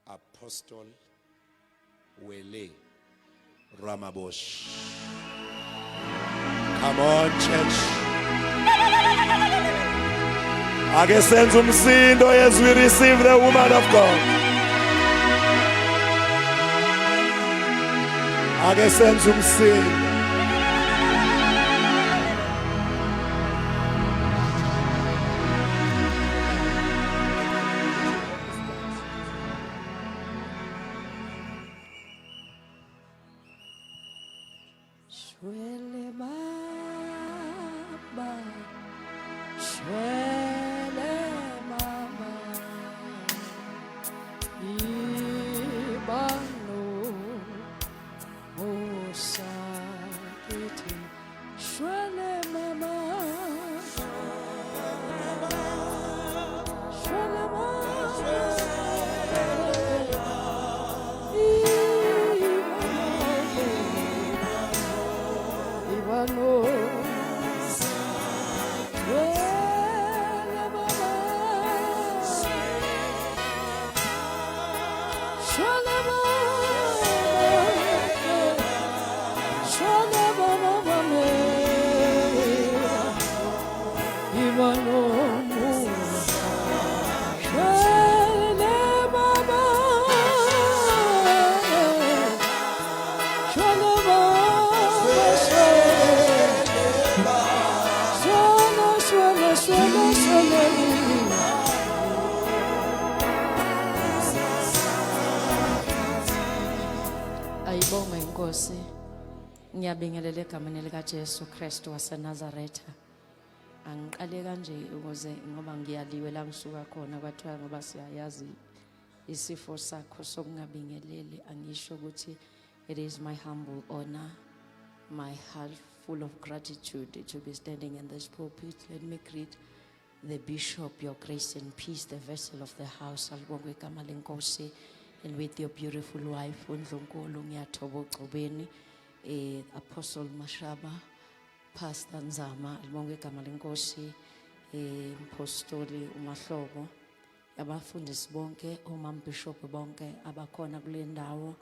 Apostle Wele Ramaboshi. Come on, church. Ake senze umsindo as we receive the woman of God. Ake senze umsindo. Shwele mama, shwele mama, ibano musa kithi. Shwele mama, shwele mama, ibano, shwele mama, shwele mama, shwele mama, mama, ibano musa. Shwele mama, shwele mama, shwele, shwele, shwele, shwele. Ayibongwe inkosi. Ngiyabingelela egameni lika Jesu Kristu waseNazaretha. Angiqale kanje ukuze ngoba ngiyaliwe la ngisuka khona, kwathiwa ngoba siyayazi isifo sakho sokungabingeleli. Angisho ukuthi it is my humble honor, my heart full of gratitude to be standing in this pulpit. Let me greet the bishop, your grace and peace, the vessel of the house, alibongwe igama lenkosi, and with your beautiful wife, uNdlunkulu, ngiyathoba ogcobeni, Apostle Mashaba, Pastor Nzama, alibongwe igama lenkosi, Mpostoli uMahlobo, abafundisi bonke, omam bishop bonke abakhona kule ndawo,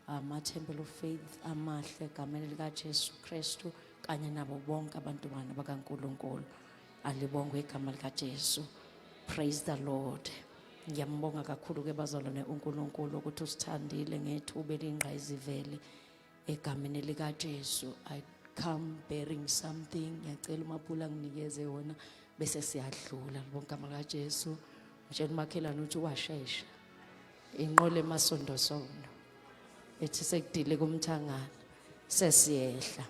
ama Temple of Faith amahle egameni lika Jesu Kristu, kanye nabo bonke abantwana bakaNkulunkulu. Alibongwe igama lika Jesu. Praise the Lord. Ngiyambonga kakhulu ke bazalwane uNkulunkulu ukuthi usithandile ngethuba elingqayizivele egameni lika Jesu. I come bearing something. Ngiyacela uMaphula nginikeze wona bese siyadlula. Libonke igama lika Jesu. Ngitshela umakhelwane ukuthi washesha. Inqola emasondosondo. Ethi sekudile kumthangala. Sesiyehla.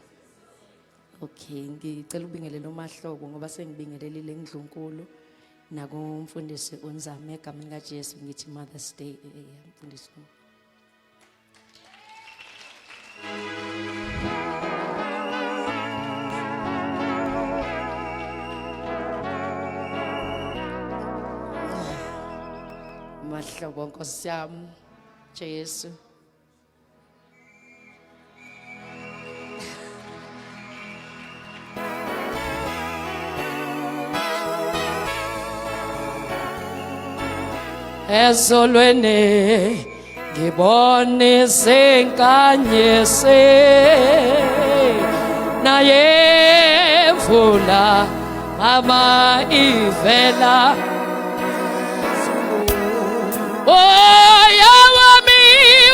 Okay, ngicela ukubingelela uMahlobo ngoba sengibingelelile eNdlunkulu nakumfundisi uNzame egameni kaJesu. Ngithi Mother's Day, mfundisi. Mahlobo Nkosi yami Jesu. Ezolweni ngibone izinkanyezi naye mvula mama ivela. Oya wami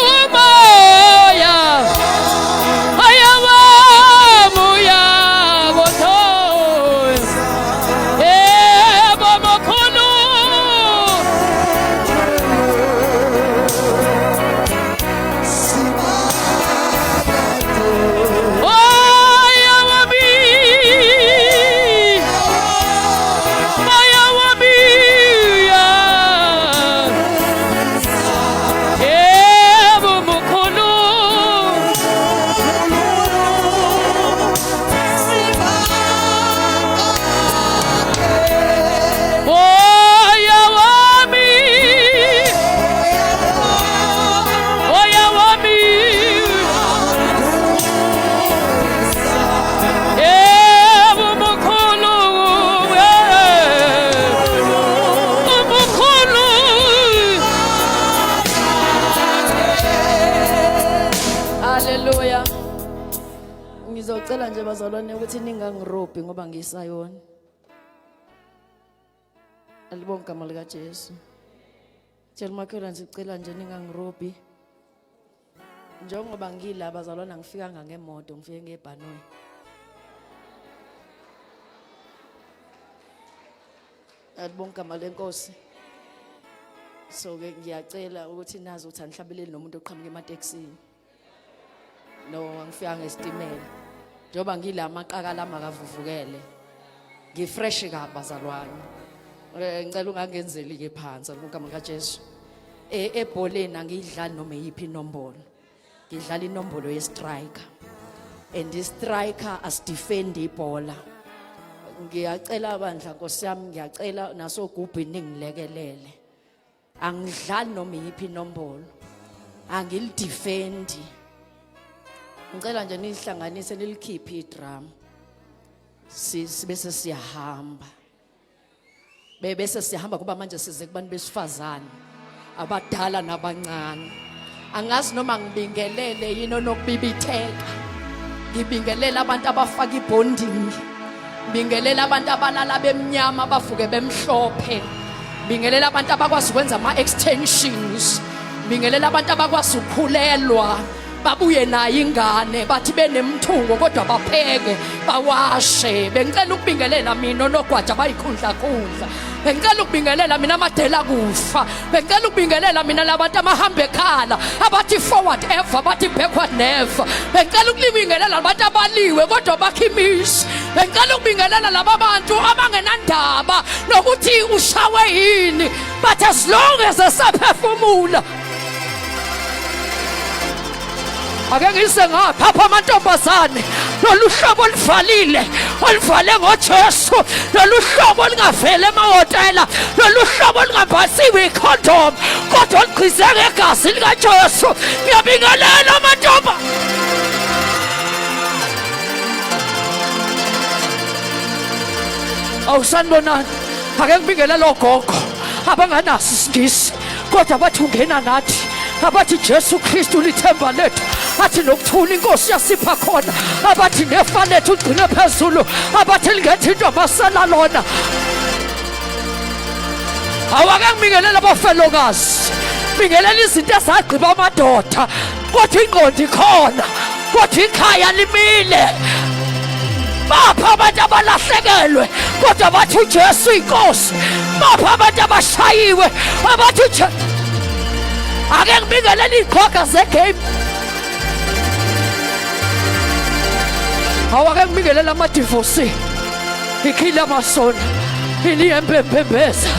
umoya, oya wami uyabotho, yebo mkhulu. Oya wami, oya wami. Ngiyacela nje bazalwane ukuthi ningangirobhi ngoba ngisayona. Alibonke igama likaJesu. Tshela umakhelwane sicela nje ningangirobhi. Njengoba ngila bazalwane angifikanga ngemoto ngifike ngebhanoyi. Alibonke igama lenkosi. So ke ngiyacela ukuthi nazi ukuthi anihlabeleli nomuntu oqhamuka ematekisini. No angifika ngesitimela. Njengoba ngila amaqaka lami akavuvukele. Ngifresh kabi bazalwane. Eh ngicela ungangenzeli ke phansi alibonke igama likaJesu. Eh ebholeni angiyidlali noma eyiphi inombolo. Ngidlala inombolo ye striker. And i striker asidefend ibhola. Ngiyacela bandla Nkosi yami ngiyacela nasogubhini ningilekelele. Angidlali noma iyiphi inombolo. Angilidefendi. Ngicela nje nihlanganise nilikhiphe idrama. Sibe sesiyahamba. Bese siyahamba kuba manje size kubantu besifazane abadala nabancane. Angazi noma ngibingelele yini onokubibitheka. Ngibingelela abantu abafaka ibonding. Ngibingelela abantu abalala bemnyama bavuke bemhlophe. Ngibingelela abantu abakwazi ukwenza ama extensions. Ngibingelela abantu abakwazi ukukhulelwa. Babuye nayo ingane bathi benemthungo kodwa bapheke bawashe. Bengicela ukubingelela mina onogwaja bayikhundla khundla. Bengicela ukubingelela mina amadela kufa. Bengicela ukubingelela mina labantu abahamba ekhala abathi forward ever bathi backward never. Bengicela ukubingelela abantu abaliwe kodwa bakha imizi. Bengicela ukubingelela laba bantu abangenandaba nokuthi ushawe yini but as long as esaphefumula. Ake ngise ngapha apha amantombazane lolu hlobo oluvalile oluvale ngoJesu lolu hlobo olungavele emahhotela lolu hlobo olungambasiwe ikhondom kodwa olugqize ngegazi likaJesu. Ngiyabingelela amantomba. Awusanibonani, ake ngibingelele ogogo abanganaso isingisi kodwa bathi ungena nathi, abathi Jesu Kristu lithemba lethu, athi nokuthula inkosi yasipha khona, abathi nefa lethu ugcine phezulu, abathi lingethi into amasela lona. Awake ngibingelela abafelokazi, bingelela izinto ezagqiba amadoda, kodwa ingqondo ikhona, kodwa ikhaya limile. Bapha abantu abalahlekelwe kodwa bathi uJesu inkosi. Bapha abantu abashayiwe abathi uJesu. Ake ngibingelele iy'qhwaga zegame. Awake ngibingelele amadivosi. Ikhila amasona. Iliyembembembeza.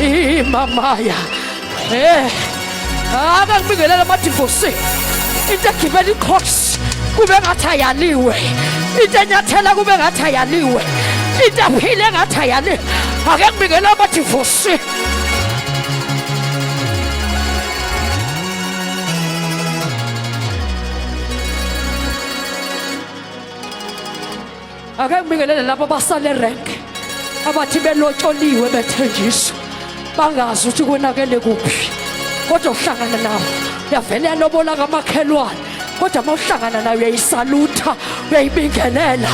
Imamaya. Eh. Ake ngibingelele amadivosi. Into egibela iqhox kube ngathi ayaliwe. Into enyathela kube ngathi ayaliwe. Into aphile ngathi ayaliwe. Ake ngibingelele amadivosi. Ake ngibingelele labo abasale rank abathi belotsholiwe bethenjiswa bangazi ukuthi konakele kuphi, kodwa uhlangana nawo yavele yalobola kamakhelwane, kodwa uma uhlangana nayo uyayisalutha uyayibingelela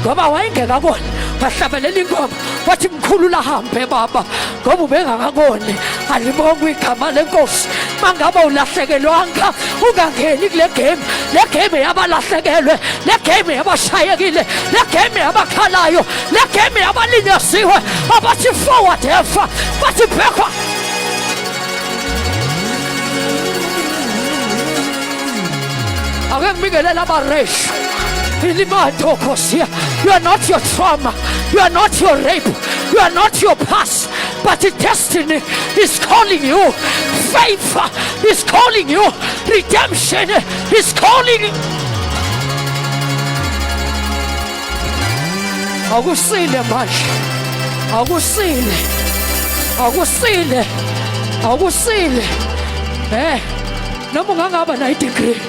ngoba wayengekakoni. Wahlabelela ingoma wathi mkhulu lahambe baba ngoba ubengakakoni. Alibongwe igama lenkosi. Mangabe ulahlekelwanga ungangeni kule game. Le game yabalahlekelwe, le game yabashayekile, le game yabakhalayo, le game yabalinyasiwe abathi forward ever bathi backward. Ake ngibingelele abareshi. Ilimatokhosia. You are not your trauma. You are not your rape. You are not your past. But the destiny is calling you. Favor is calling you. Redemption is calling you. Akusile manje. Akusile. Akusile. Akusile. Eh. Noma ungangaba nayo degree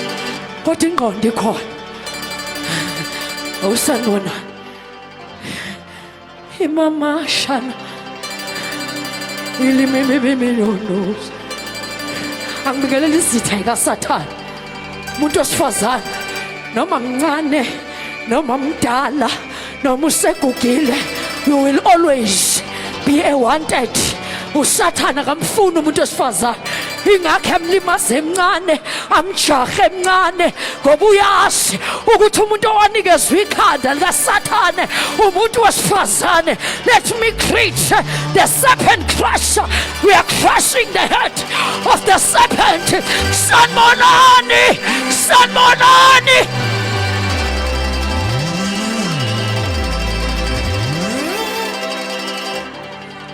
kodwa ingqondo ikhona. Awusanibona. Imama shana. Ilimimimiminonos. Angibingelela izitha ikaSathane. Umuntu osifazane noma mncane Noma mdala noma usegugile, you will always be a wanted. Usathana akamfuni umuntu wesifazane, ingakho emlimaze emncane, amjahe emncane, ngoba uyazi ukuthi umuntu owanikezwa ikhanda likasathane umuntu wesifazane. Let me greet the serpent crusher. We are crushing the head of the serpent. Sanibonani, sanibonani.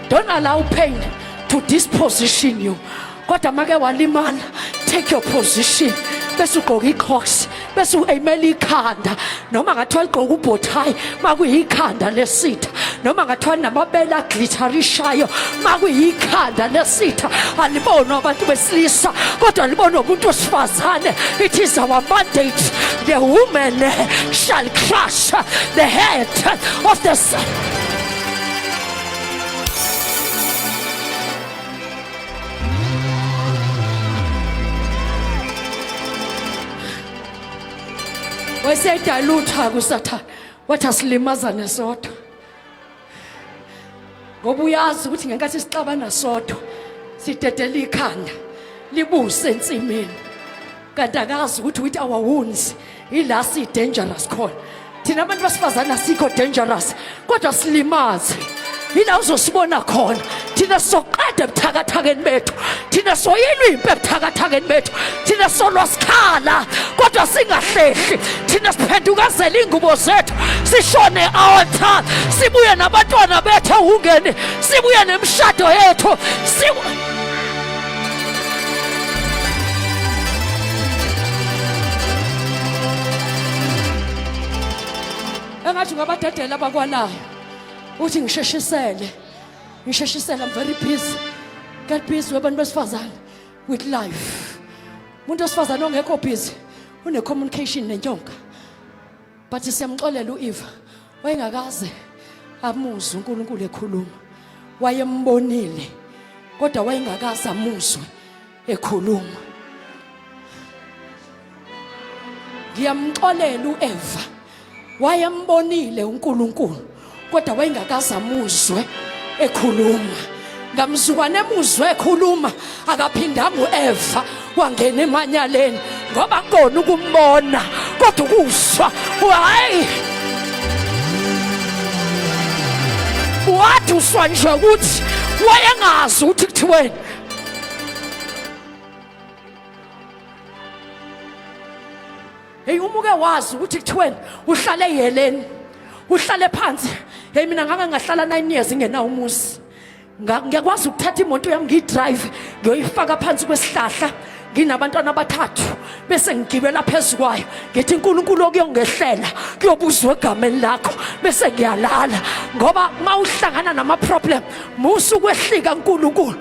Don't allow pain to disposition you. Kodwa make walimala, take your position. Bese ugqoka i-crocs, bese u-aimela ikhanda, noma ngathiwa ligqoka ubhothayi makuyikhanda lesitha, noma ngathiwa namabele aglitterishayo makuyikhanda lesitha. Alibonwa abantu besilisa, kodwa libonwa umuntu wesifazane. It is our mandate. The woman shall crush the head of the serpent. Wayeseyidalutha kuSathane, wathi asilimazane sodwa, ngoba uyazi ukuthi ngenkathi sixabana sodwa sidedela ikhanda libuse ensimini, kanti akazi ukuthi with our wounds ila si dangerous khona. Thina abantu besifazane asikho dangerous, kodwa silimaze yila uzosibona khona. Thina soqeda ebuthakathakeni bethu, thina soyilwa impi ebuthakathakeni bethu, thina solwa sikhala kodwa singahlehli, thina siphendukazela iy'ngubo zethu sishone altar, sibuye nabantwana bethu ehungeni, sibuye nemishado yethu. Engathi ungabadedela abakwalayo, uthi ngisheshisele, ngisheshisele, I'm very busy. Get busy wabantu besifazane with life. Umuntu wesifazane ongekho busy une communication nenyoka. But siyamxolela uEva, wayengakaze amuzwe uNkulunkulu ekhuluma, wayembonile kodwa wayengakaze amuzwe ekhuluma. Ngiyamxolela uEva, wayembonile uNkulunkulu kodwa wayengakaze amuzwe ekhuluma. Ngamzukwane emuzwe ekhuluma akaphindanga uEva wangena emanyaleni, ngoba kona ukumbona kodwa ukuswa hayi waduswa nje ukuthi wayengazi ukuthi kuthiweni. Hey, uma uke wazi ukuthi kuthiweni, uhlale eyeleni, uhlale phansi. Hey, mina ngake ngahlala 9 years ngenawo umuzi. Ngiyakwazi ukuthatha imoto yami ngiyidrive ngiyoyifaka phansi kwesihlahla nginabantwana abathathu, bese ngigibela phezu kwayo ngithi uNkulunkulu okuyongehlela kuyobuzwa egameni lakho, bese ngiyalala. Ngoba uma uhlangana nama problem, musa ukwehlika uNkulunkulu.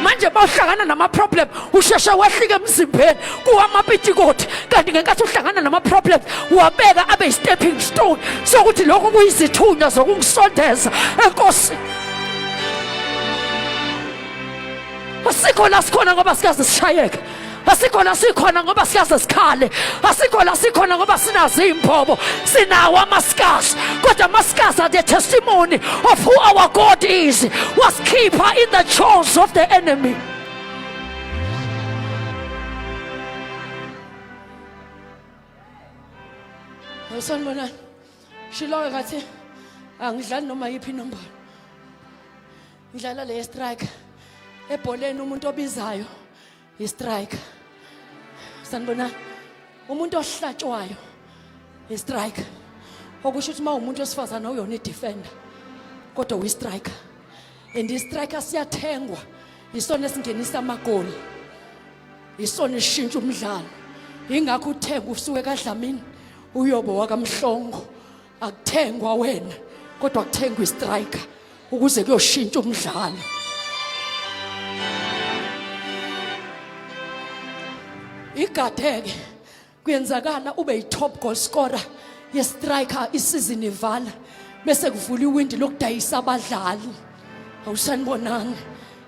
Manje bawuhlangana nama-problem usheshe wehlike emzimbeni kuwamapitikoti, kanti ngenkathi uhlangana nama-problem wabeka abe yi-stepping stone sokuthi lokhu kuyizithunywa zokungisondeza enkosini. Asikho la sikhona ngoba sikaze sishayeke, asikho la sikhona ngoba sikaze sikhale, asikho la sikhona ngoba sinazo iy'mbobo, sinawo amasikazi, kodwa amasikazi are the testimony of who our God is. Wasikhipha in the jaws of the enemy. Sanibonani. Shiloke ngathi angidlali noma yiphi inombolo, ngidlala le striker ebholeni. Umuntu obizayo i-striker. Sanibonani. Umuntu ohlatshwayo i-striker, okusho ukuthi uma umuntu wesifazane awuyona i-defender kodwa uyi-striker, and i-striker siyathengwa, isona esingenisa amagoli, isona esishintsha umdlalo. Ingakho uthenga usuke kaDlamini uyobo wakaMhlongo, akuthengwa wena kodwa kuthengwa i-striker ukuze kuyoshintsha umdlalo. Igadeke kuyenzakala ube yi-top goal scorer ye-striker isizini ivala, bese kuvula iwindi lokudayisa abadlali. Awusanibonani.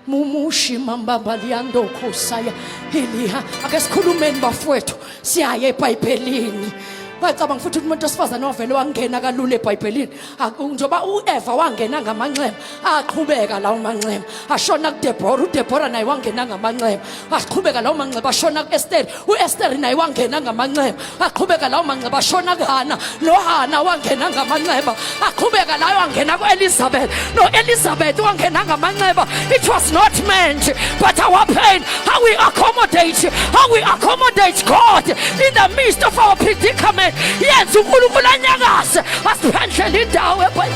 Mumushi mambambaliando kusaya iliha. Ake sikhulumeni bafowethu, siyaye eBhayibhelini. Wacabanga futhi umuntu wesifazane wavele wangena kalula eBhayibhelini. Njengoba uEva wangena ngamanxeba, aqhubeka lawo manxeba. Ashona kuDeborah, uDeborah naye wangena ngamanxeba. Aqhubeka lawo manxeba ashona kuEsther, uEsther naye wangena ngamanxeba. Aqhubeka lawo manxeba ashona kuHana, noHana wangena ngamanxeba. Aqhubeka lawo angena kuElizabeth, noElizabeth wangena ngamanxeba. It was not meant, but our pain, how we accommodate God in the midst of our predicament, yenza uNkulunkulu anyakaze asiphendlele indawo eBhayibhelini.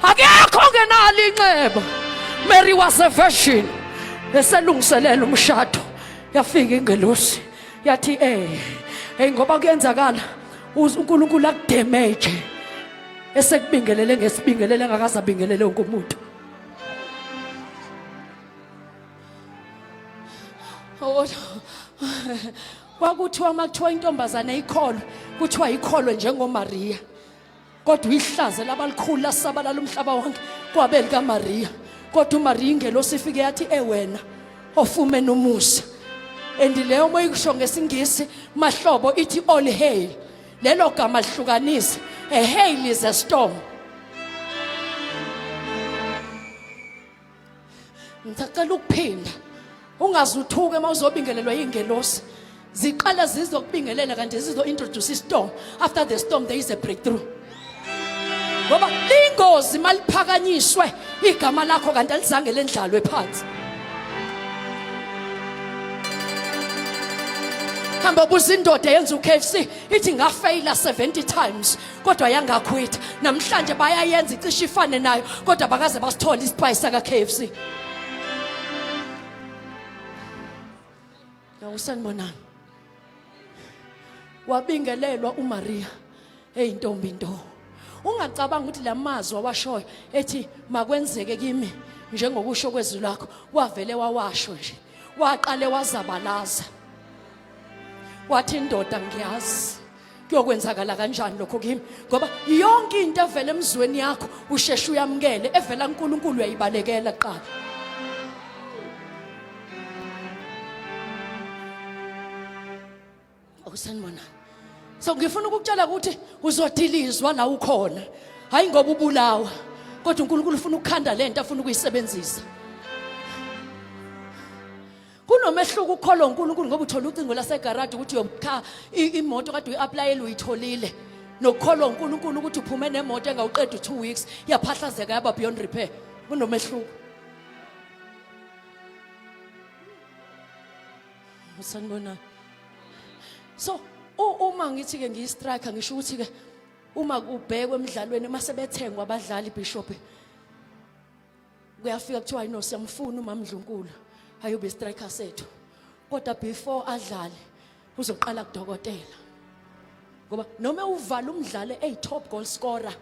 Akekho ongenalo inxeba. Mary was a virgin eselungiselela umshado, yafika ingelosi yathi hey, ngoba kuyenzakala uNkulunkulu akudamage esekubingelele ngesibingelele engakaze abingelele wonke umuntu. Oh, kwakuthiwa uma kuthiwa intombazane ikholwe, kuthiwa ikholwe njengoMaria, kodwa ihlazo labalikhulu lasabalala umhlaba wonke kwabe likaMaria. Kodwa uMaria ingelosi ifike yathi, ewena ofumene umusa, and leyo uma ikusho ngesingisi mahlobo ithi all hail, lelo gama lihlukanise, a hail is a storm. Ngisacela ukuphinda, ungaze uthuke uma uzobingelelwa yingelosi. Ziqala zizokubingelela kanti zizo introduce istorm. After the storm there is a breakthrough. Ngoba lingozi maliphakanyiswe igama lakho kanti alizange lendlalwe phansi. Hamba buza indoda yenza uKFC, ithi ngafeyila 70 times kodwa yangakhwitha. Namhlanje bayayenza icishe ifane nayo, kodwa bakaze basithole isipayi saka KFC. Awusanibonani. Wabingelelwa uMaria eyintombi nto. Ungacabanga ukuthi lamazwi awashoyo ethi makwenzeke kimi njengokusho kwezwi lakho, wavele wawasho nje. Waqale wazabalaza. Wathi indoda ngiyazi kuyokwenzakala kanjani lokho kimi, ngoba yonke into evela emzweni yakho usheshe uyamukele, evela kuNkulunkulu uyayibalekela kuqala. Awusanibona. So ngifuna ukukutshela ukuthi uzodilizwa la ukhona, hayi ngoba ubulawa, kodwa uNkulunkulu ufuna ukukhanda lento afuna ukuyisebenzisa. Kunomehluko ukukholwa uNkulunkulu ngoba uthola ucingo lasegaraji ukuthi uyokha imoto kade uyi-aplayele uyitholile, nokukholwa uNkulunkulu ukuthi uphume nemoto engawuqeda u-2 weeks yaphahlazeka yaba beyond repair. Kunomehluko. Sanibona. So uma ngithi ke ngiyi-striker, ngisho ukuthi ke uma kubhekwe emidlalweni uma sebethengwa abadlali, Bishop, kuyafika kuthiwa no, siyamfuna uMamdlunkulu ayobe striker sethu, kodwa before adlale uzoqala kudokotela, ngoba noma uvala umdlalo eyi top goal scorer,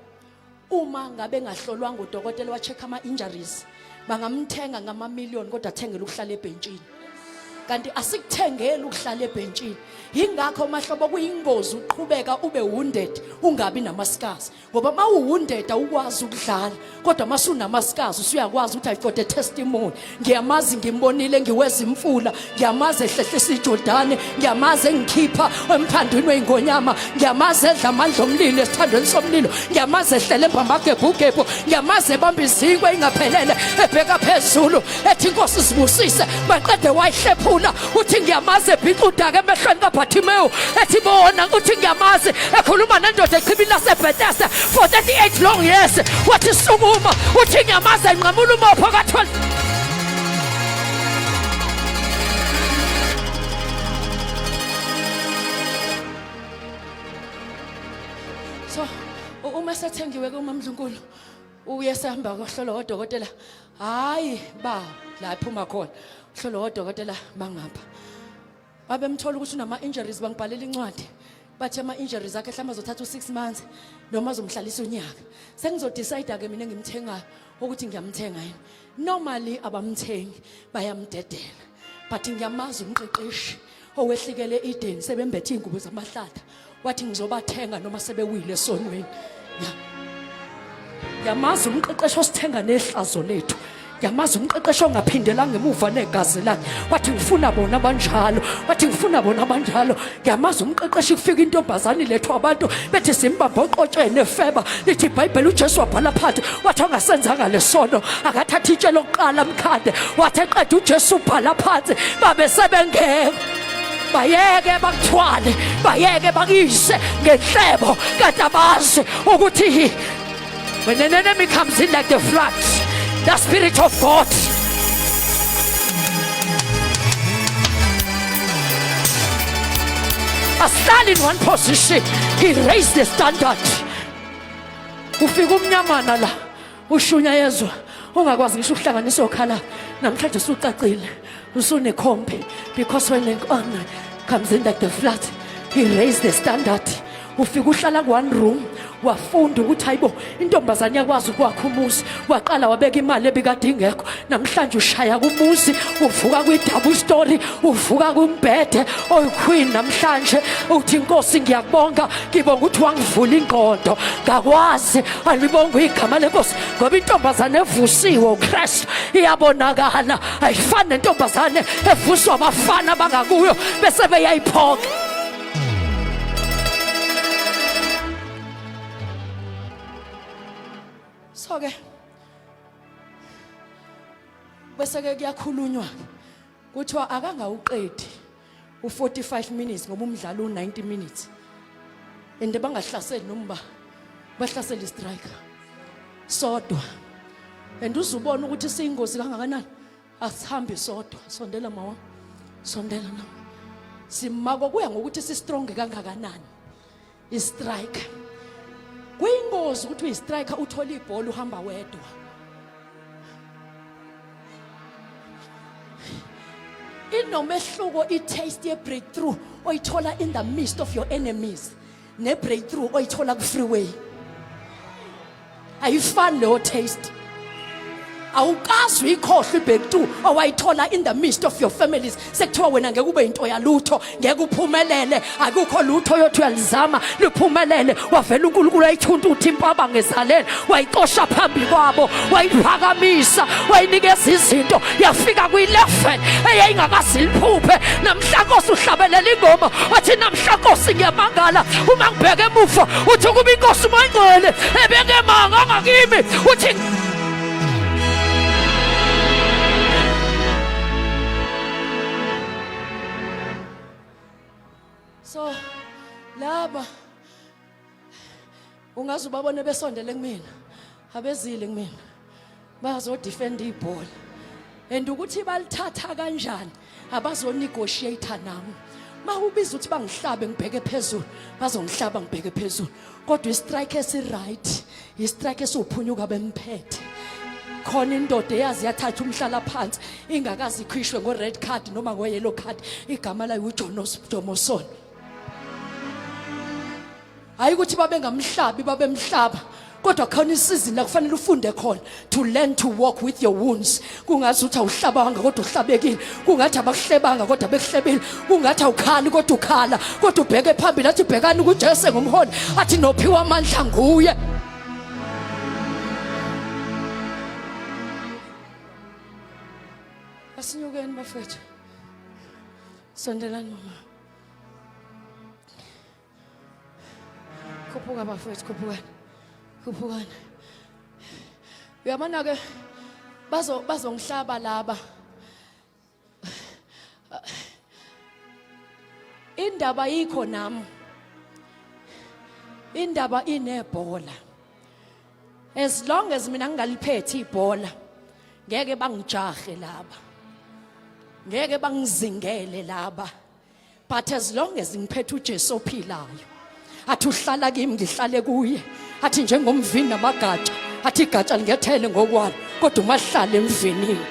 uma ngabe engahlolwanga udokotela wa check ama injuries, bangamthenga ngama million kodwa athengele ukuhlala ebhentshini. Kanti asikuthengeli ukuhlala ebhentshini. Yingakho mahlobo kuyingozi uqhubeka ube wounded ungabi namascars, ngoba uma uwounded awukwazi ukudlala, kodwa uma sunamascars usuyakwazi ukuthi I've got a testimony. Ngiyamazi, ngimbonile ngiweza imfula, ngiyamazi ehlehlisa iJordani, ngiyamazi engikhipha emphandwini wey'ngonyama, ngiyamazi edla amandla omlilo esithandweni somlilo, ngiyamazi ehlele embamagebhugebhu, ngiyamazi ebamba izinkwa engaphelele ebheka phezulu ethi inkosi zibusise, maqede wayihlephula. Uthi ngiyamazi ebhixa udaka emehlweni kaBhathimewu ethi bona. Uthi ngiyamazi ekhuluma nendoda echibini laseBethesda for 38 long years, wathi sukuma. Uthi ngiyamazi enqamula umopho ka-12. So uma sethengiwe kuMamdlunkulu, uye sehamba kohlolo wodokotela, hayi ba la ephuma khona uhlolo wodokotela bangapha babemthola ukuthi unama-injuries. Bangibhalela incwadi, bathi ama-injuries akhe mhlawumbe azothatha u-6 months noma azomhlalisa unyaka. Sengizodecide-ke mina engimthengayo ukuthi ngiyamthenga yini. Normally abamthengi, bayamdedela, but ngiyamazi umqeqeshi owehlikele ideni sebembethe iy'ngubo zamahlatha. Wathi ngizobathenga noma sebewile esonweni. Yamazi umqeqeshi osithenga nehlazo lethu. Yamazi umqeqeshi ongaphindelanga emuva negazi lakhe. Wathi ngifuna bona abanjalo. Wathi ngifuna bona abanjalo. Ngiyamazi umqeqeshi kufika intombazane lethu abantu bethi simbamba oqotsheni efeba. Lithi iBhayibheli uJesu wabhala phansi wathi ongasenzanga lesono akathatha itshe lokuqala mkhande. Wathi eqeda uJesu ubhala phansi babe sebengekho. Bayeke bakuthwale, bayeke bakuyise ngenhlebo kanti abazi ukuthi when an enemy comes in like the flood, the spirit of God asihlali in one position. He raised the standard. Ufika umnyamana la ushunyayezwa ungakwazi ngisho ukuhlanganisa okhala namhlanje usucacile usunekhombi because when the honor comes in like the flood he raised the standard. Ufika uhlala ku one room wafunda ukuthi hayibo intombazane yakwazi ukwakha umuzi waqala wabeka imali ebikade ingekho namhlanje ushaya kumuzi uvuka kwi-double story uvuka kumbhede oyiqueen namhlanje uthi inkosi ngiyakubonga ngibonga ukuthi wangivula ingqondo ngakwazi alibonga igama lenkosi ngoba intombazane evusiwe uKristu iyabonakala ayifani nentombazane evuswa abafana abangakuyo bese beyayiphoqa. So ke bese ke kuyakhulunywa kuthiwa akangawuqedi u45 minutes ngoba umdlalo u90 minutes and bangahlaseli noma bahlasela istriker sodwa and uzubona ukuthi siyingozi kangakanani. Asihambi sodwa. Sondela mawa, sondela na simako kuya ngokuthi si strong kangakanani i-striker. Kuyingozi ukuthi uyi-striker uthole ibhola uhamba wedwa. Inomehluko i-taste ye-breakthrough oyithola in the midst of your enemies ne-breakthrough oyithola ku-freeway. Ayifani leyo taste. Awukazi uyikhohlwe i-breakthrough owayithola in the midst of your families. Sekuthiwa wena ngeke ube into yalutho, ngeke uphumelele, akukho lutho oyothi uyalizama liphumelele. Wavela uNkulunkulu wayithunta uthi impaba ngezaleni, wayixosha phambi kwabo, wayiphakamisa, wayinikeza izinto, yafika kwi-level eyayingakaze iliphuphe. Namhla Nkosi uhlabelela ingoma wathi namhla Nkosi ngiyamangala uma ngibheke emuva, uthi ukuba inkosi umayingcwele ebengemanga ngakimi, uthi so laba ungaze ubabone besondele kumina, abezile kumina bazodefend ibhola and ukuthi balithatha kanjani abazonegotiate nami. Mawubiza ukuthi bangihlabe ngibheke phezulu, bazongihlaba ngibheke phezulu, kodwa istrike esi-right istrike esiwuphunyuka bemphethe. Khona indoda eyazi yathatha umhlala phansi ingakaze ikhishwe ngo-red card noma ngo-yellow card, igama layo uJonos Jomoson. Hayi ukuthi babengamhlabi, babemhlaba, kodwa khona isizini la kufanele ufunde khona to learn to walk with your wounds. Kungathi uthi awuhlabanga kodwa uhlabekile, kungathi abakuhlebanga kodwa bekuhlebile, kungathi awukhali kodwa ukhala, kodwa ubheke phambili athi bhekani kuJesu ngumholi, athi nophiwa amandla nguye. Asinyukeni bafethu, sondelani mama. Khuphuka bafethu, khuphukani, khuphukani. Uyabona ke bazo bazongihlaba laba. Indaba yikho nami. Indaba inebhola. As long as mina ngingaliphethe ibhola ngeke bangijahe laba. Ngeke bangizingele laba. But as long as ngiphethe uJesu ophilayo, athi uhlala kimi ngihlale kuye, athi njengomvini namagatsha, athi igatsha lingethele ngokwalo kodwa uma hlala emvinini.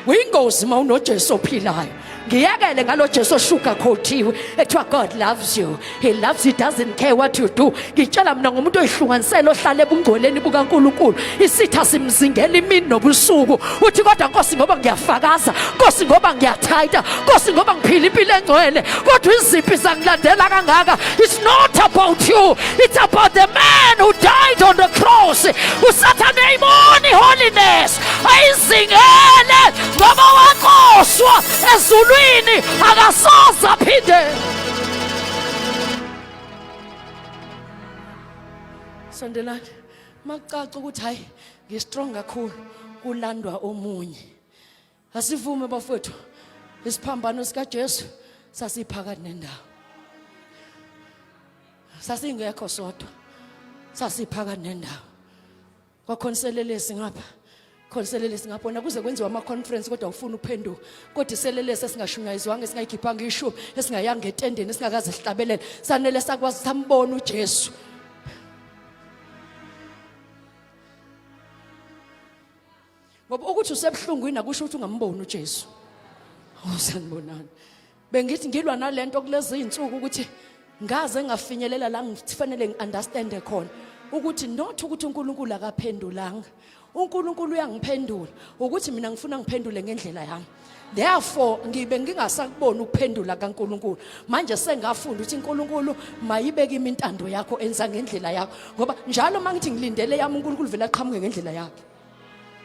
Uyingozi uma unoJesu ophilayo. Ngiyekele ngalo Jesu oshuga coatiwe ethiwa God loves you. He loves you, doesn't care what you do. Ngitshela mina ngomuntu oyihlukanisela ohlala ebungcweleni bukaNkuluNkulu. Isitha simzingela imini nobusuku. Uthi kodwa Nkosi ngoba ngiyafakaza, Nkosi ngoba ngiyathayita, Nkosi ngoba ngiphila impilo engcwele. Kodwa izimpi zangilandela kangaka. It's not about you. It's about the man who died on the cross. Usathane ayiboni holiness. Ayizingele ngoba waxoshwa ezulwini akasoze aphinde. Sondelani. Makucaca ukuthi hayi ngistrong kakhulu kulandwa omunye. Asivume bafowethu. Isiphambano sikaJesu sasiphakathi nendawo. Sasingekho sodwa. Sasiphakathi nendawo. Kwakhona iselelesi ngapha. Khona iselelesi ngapha wona kuze kwenziwa ama conference kodwa ufuna uphenduka. Kodwa iselelesi esingashunyayizwanga esingayikhiphanga ishumi esingayanga etendeni esingakaze sihlabelele sanele sakwazi sambona uJesu. Ngoba ukuthi usebuhlungwini akusho ukuthi ungamboni uJesu. Oh sanibonani. Bengithi ngilwa nalento kulezi insuku ukuthi ngaze ngafinyelela la ngifanele ngiunderstand khona ukuthi not ukuthi uNkulunkulu akaphendulanga. uNkulunkulu uyangiphendula ukuthi mina ngifuna ngiphendule ngendlela yami. Therefore ngibe ngingasakuboni ukuphendula kaNkulunkulu. Manje sengafunda ukuthi uNkulunkulu mayibe kimi intando yakho enza ngendlela yakho ngoba njalo mangithi ngilindele yami uNkulunkulu vele aqhamuke ngendlela yakhe.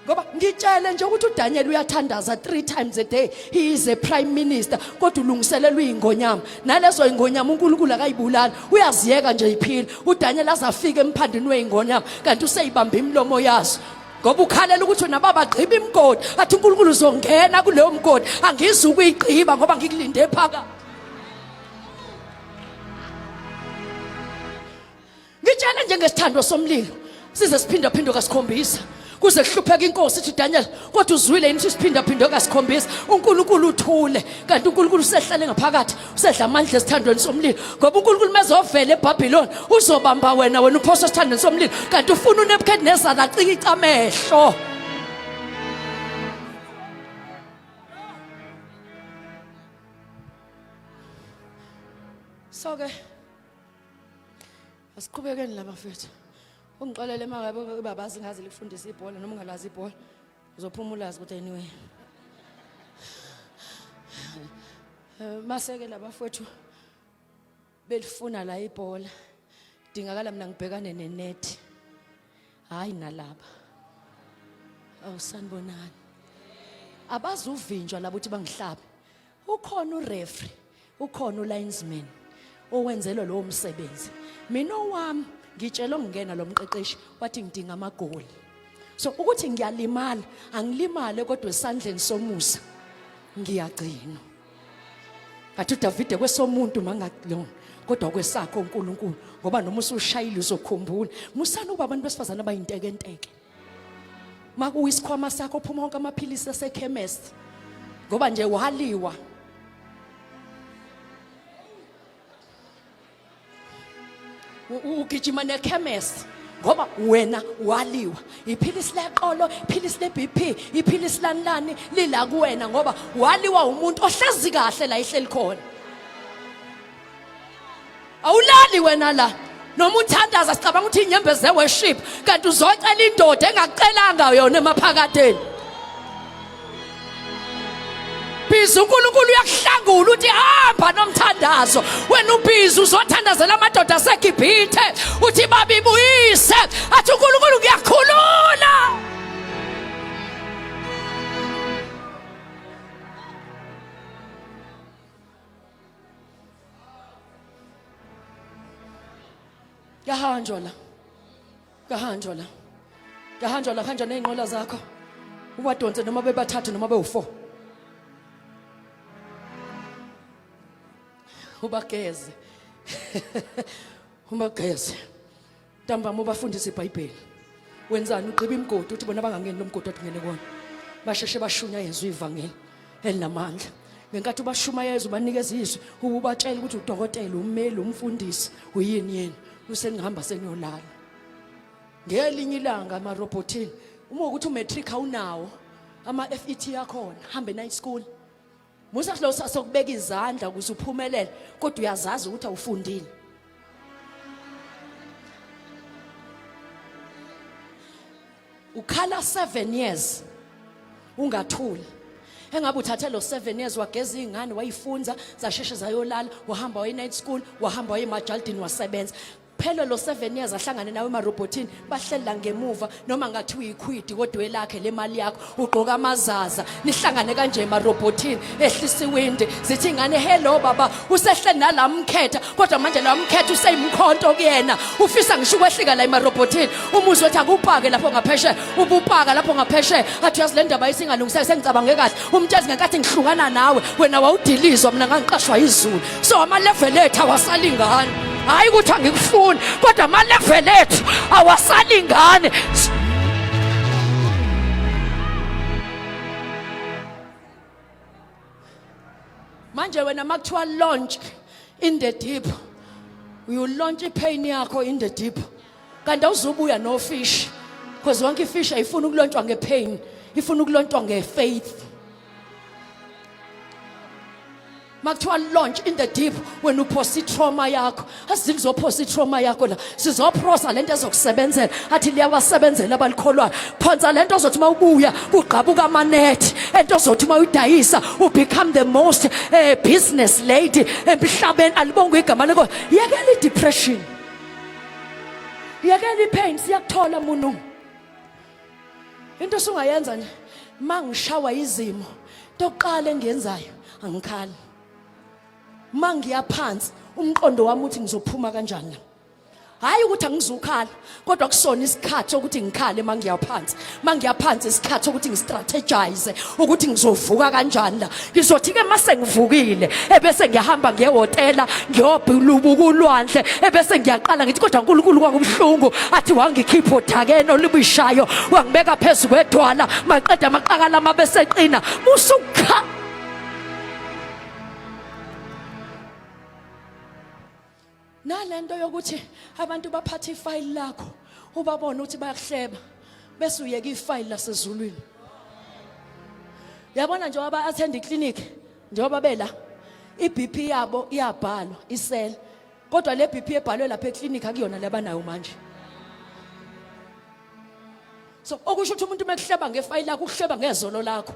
Ngoba ngitshele nje ukuthi uDaniel uyathandaza 3 times a day. He is a prime minister kodwa ulungiselelwa izingonyama. Nalezo ingonyama uNkulunkulu akayibulali. Uyaziyeka nje iphila. uDaniel azafika emphandini weingonyama kanti useyibamba imilomo yazo. Ngoba ukhalela ukuthi wena baba gqiba imigodi. Athi uNkulunkulu uzongena kuleyo mgodi. Angizukuyigqiba ngoba ngikulinde phakathi. Ngitshele njengesithandwa somlilo size siphindaphindwe kasikhombisa kuze kuhlupheka inkosi ithi Daniel kodwa uzwile yini ukuthi siphindaphindwe kasikhombisa uNkulunkulu uthule kanti uNkulunkulu usehlale ngaphakathi usedla amandla esithandweni somlilo ngoba uNkulunkulu mezovela eBhabhiloni uzobamba wena wena uphosa esithandweni somlilo kanti ufuna uNebuchadnezzar acikica amehlo. So ke Asiqhubekeni la bafethu. Ungixolele mangabe babazi ngazi lifundisa ibhola noma ungalazi ibhola. Uzophuma ulazi kodwa anyway. Eh, maseke labafowethu belifuna la ibhola. Dingakala mina ngibhekane nenet. Hayi nalaba. Awu sanibonani. Abazuvinjwa labo ukuthi bangihlabe. Ukhona ureferee, ukhona ulinesman owenzelwe lowo msebenzi. Mina owami ngitshelwe ngingena lo mqeqeshi wathi ngidinga amagoli. So ukuthi ngiyalimala, angilimale kodwa esandleni somusa ngiyagcinwa. Ngathi uDavide kwesomuntu mangakulona kodwa kwesakho uNkulunkulu ngoba noma usushayile uzokhumbula. Musani ukuba abantu besifazane abayintekenteke. Makuwisikhwama sakho phuma wonke amaphilisi asekhemesti ngoba nje waliwa. Ugijima nekhemesti ngoba wena waliwa. Iphilisi leqolo, iphilisi le-BP, iphilisi lani lani lila kuwena ngoba waliwa umuntu ohlezi kahle la ihleli khona. Awulali wena la. Noma uthandaza sicabanga ukuthi inyembezi ze-worship kanti uzocela indoda engakucelanga yona emaphakadeni. Bhizi uNkulunkulu uyakuhlangula uthi hamba nomthandazo. Wena ubhizi uzothandazela amadoda aseGibhithe uthi babibuyise athi uNkulunkulu ngiyakhulula. Kuyahanjwa la. Kuyahanjwa la. Kuyahanjwa la kuhanjwa nezinqola zakho. Uwadonse noma bebathathu noma bewu4. Ubageze. Ubageze. Ntambama ubafundisa iBhayibheli. Wenzani ugqiba imigodi uthi bona bangangeni lo mgodi othi ngene kuwona. Basheshe bashunyayezwe ivangeli elinamandla. Ngenkathi ubashumayeza ubanikeza izwi, ububatshela ukuthi udokotela, ummeli, umfundisi, uyini yini. Usengihamba seniyolala. Ngelinye ilanga amarobhothini, uma ukuthi umatric awunawo, ama-FET akhona, hambe night school. Musa lo sasokubeka izandla ukuze uphumelele, kodwa uyazazi ukuthi awufundile. Ukhala 7 years ungathuli. Engabe uthathe lo 7 years wageza izingane wayifunza zasheshe zayolala, wahamba waye night school, wahamba waye emajaldini wasebenza. Phela lo 7 years ahlangane nawe emarobotini bahleli la ngemuva noma ngathi uyikhwidi kodwa elakhe le mali yakho ugqoka amazaza nihlangane kanje emarobotini ehlisa iwindi zithi ingane hello baba usehleli nalamkhetha kodwa manje la mkhetha useyimkhonto kuyena ufisa ngisho ukwehlika la emarobotini umuzi wethi akupake lapho ngaphesheya ubupaka lapho ngaphesheya athi uyazi le ndaba isingalungiseka sengicabange kahle umtshezi ngenkathi ngihlukana nawe wena wawudilizwa mina ngangiqashwa izulu so ama-level ethu awasalingani hhayi ukuthi angikufuni kodwa ama-level ethu awasalingani. Manje wena makuthiwa launch in the deep, you launch ipain yakho in the deep, kanti awuzubuya no fish, because yonke ifish ayifuni ukulontshwa ngepain, ifuna ukulontshwa ngefaith. Makuthiwa launch in the deep, wena uphosa itrauma yakho. Asizini uzophosa itrauma yakho la, sizoprosa lento ezokusebenzela. Athi liyawasebenzela abalikholwayo. Phonsa lento ozothi mawubuya kugqabuka amanethi, ento ozothi mawuyidayisa u become the most business lady emhlabeni. Alibongwe igama lenkosi. Yekela i-depression, yekela i-pain, siyakuthola munu. Into osungayenza nje, mangishawa izimo, into yokuqala engiyenzayo angikhali. Mangiya phansi umqondo wami uthi ngizophuma kanjani la. Hayi ukuthi angizukhala, kodwa kusona isikhathi sokuthi ngikhale mangiya phansi. Mangiya phansi isikhathi sokuthi ngistrategize ukuthi ngizovuka kanjani la. Ngizothi ke mase ngivukile ebese ngiyahamba ngiye hotela ngiyobhulubuka ulwandle, ebese ngiyaqala ngithi kodwa uNkulunkulu kwakubuhlungu, athi wangikhipha odakeni olubishayo wangibeka phezu kwedwala, maqeda amaqakala mabese qina. Musukha nalento yokuthi abantu baphatha ifayili lakho ubabone ukuthi bayakuhleba bese uyeka ifayili lasezulwini. Yabona njengoba attend iclinic, njengoba bela iBP yabo iyabhalwa isel, kodwa le BP ebhalwe lapha eclinic akuyona labanayo manje. So okusho ukuthi umuntu mekuhleba ngefayili lakho ukuhleba ngezolo lakho.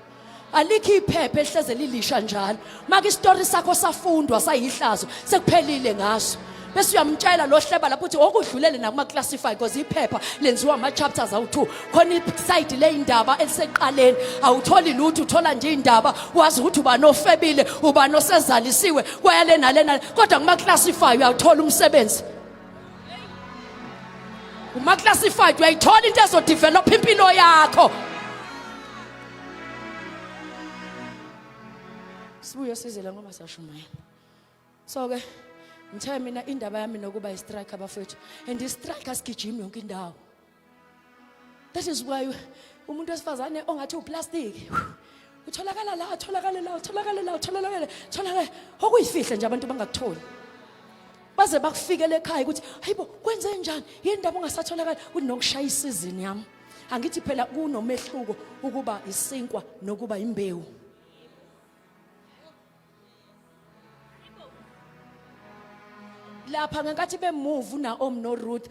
Alikho iphepha elihleze lilisha njalo. Maka isitori sakho safundwa sayihlazo sekuphelile ngaso. Bese uyamtshela lo hleba lapho uthi okudlulele nakuma classify, because iphepha lenziwa ama chapters awu2. Khona iside leyindaba eliseqaleni awutholi lutho, uthola nje indaba wazi ukuthi ubani ofebile, ubani osezalisiwe, kwaya le nalena, kodwa kuma classify uyawuthola umsebenzi. Uma classified uyayithola into ezodevelop impilo yakho. Sibuye sizele ngoba siyashumayela. So ke ngithe mina indaba yami nokuba i-striker bafethu, and i-striker sigijimi yonke indawo. That is why umuntu wesifazane ongathi uplastic utholakala la, atholakale la, utholakale la, utholakale, tholakale okuyifihle nje abantu bangakutholi baze bakufikele ekhaya ukuthi hayibo kwenze njani, yini ndaba ungasatholakali. Kunokushaya isizini yami, angithi phela kunomehluko ukuba isinkwa nokuba imbewu. Lapha ngenkathi bemove uNaomi noRuth,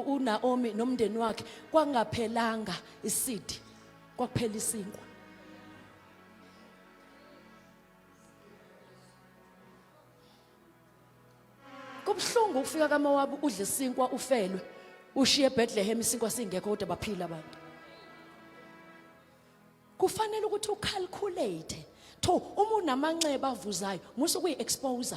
uNaomi nomndeni wakhe, kwangaphelanga isidi, kwakuphela isinkwa. Kubuhlungu ukufika kaMowabi udle isinkwa ufelwe, ushiye eBethlehem isinkwa singekho kodwa baphila abantu. Kufanele ukuthi ucalculate to uma unamanxeba avuzayo, musa ukuyi-expose.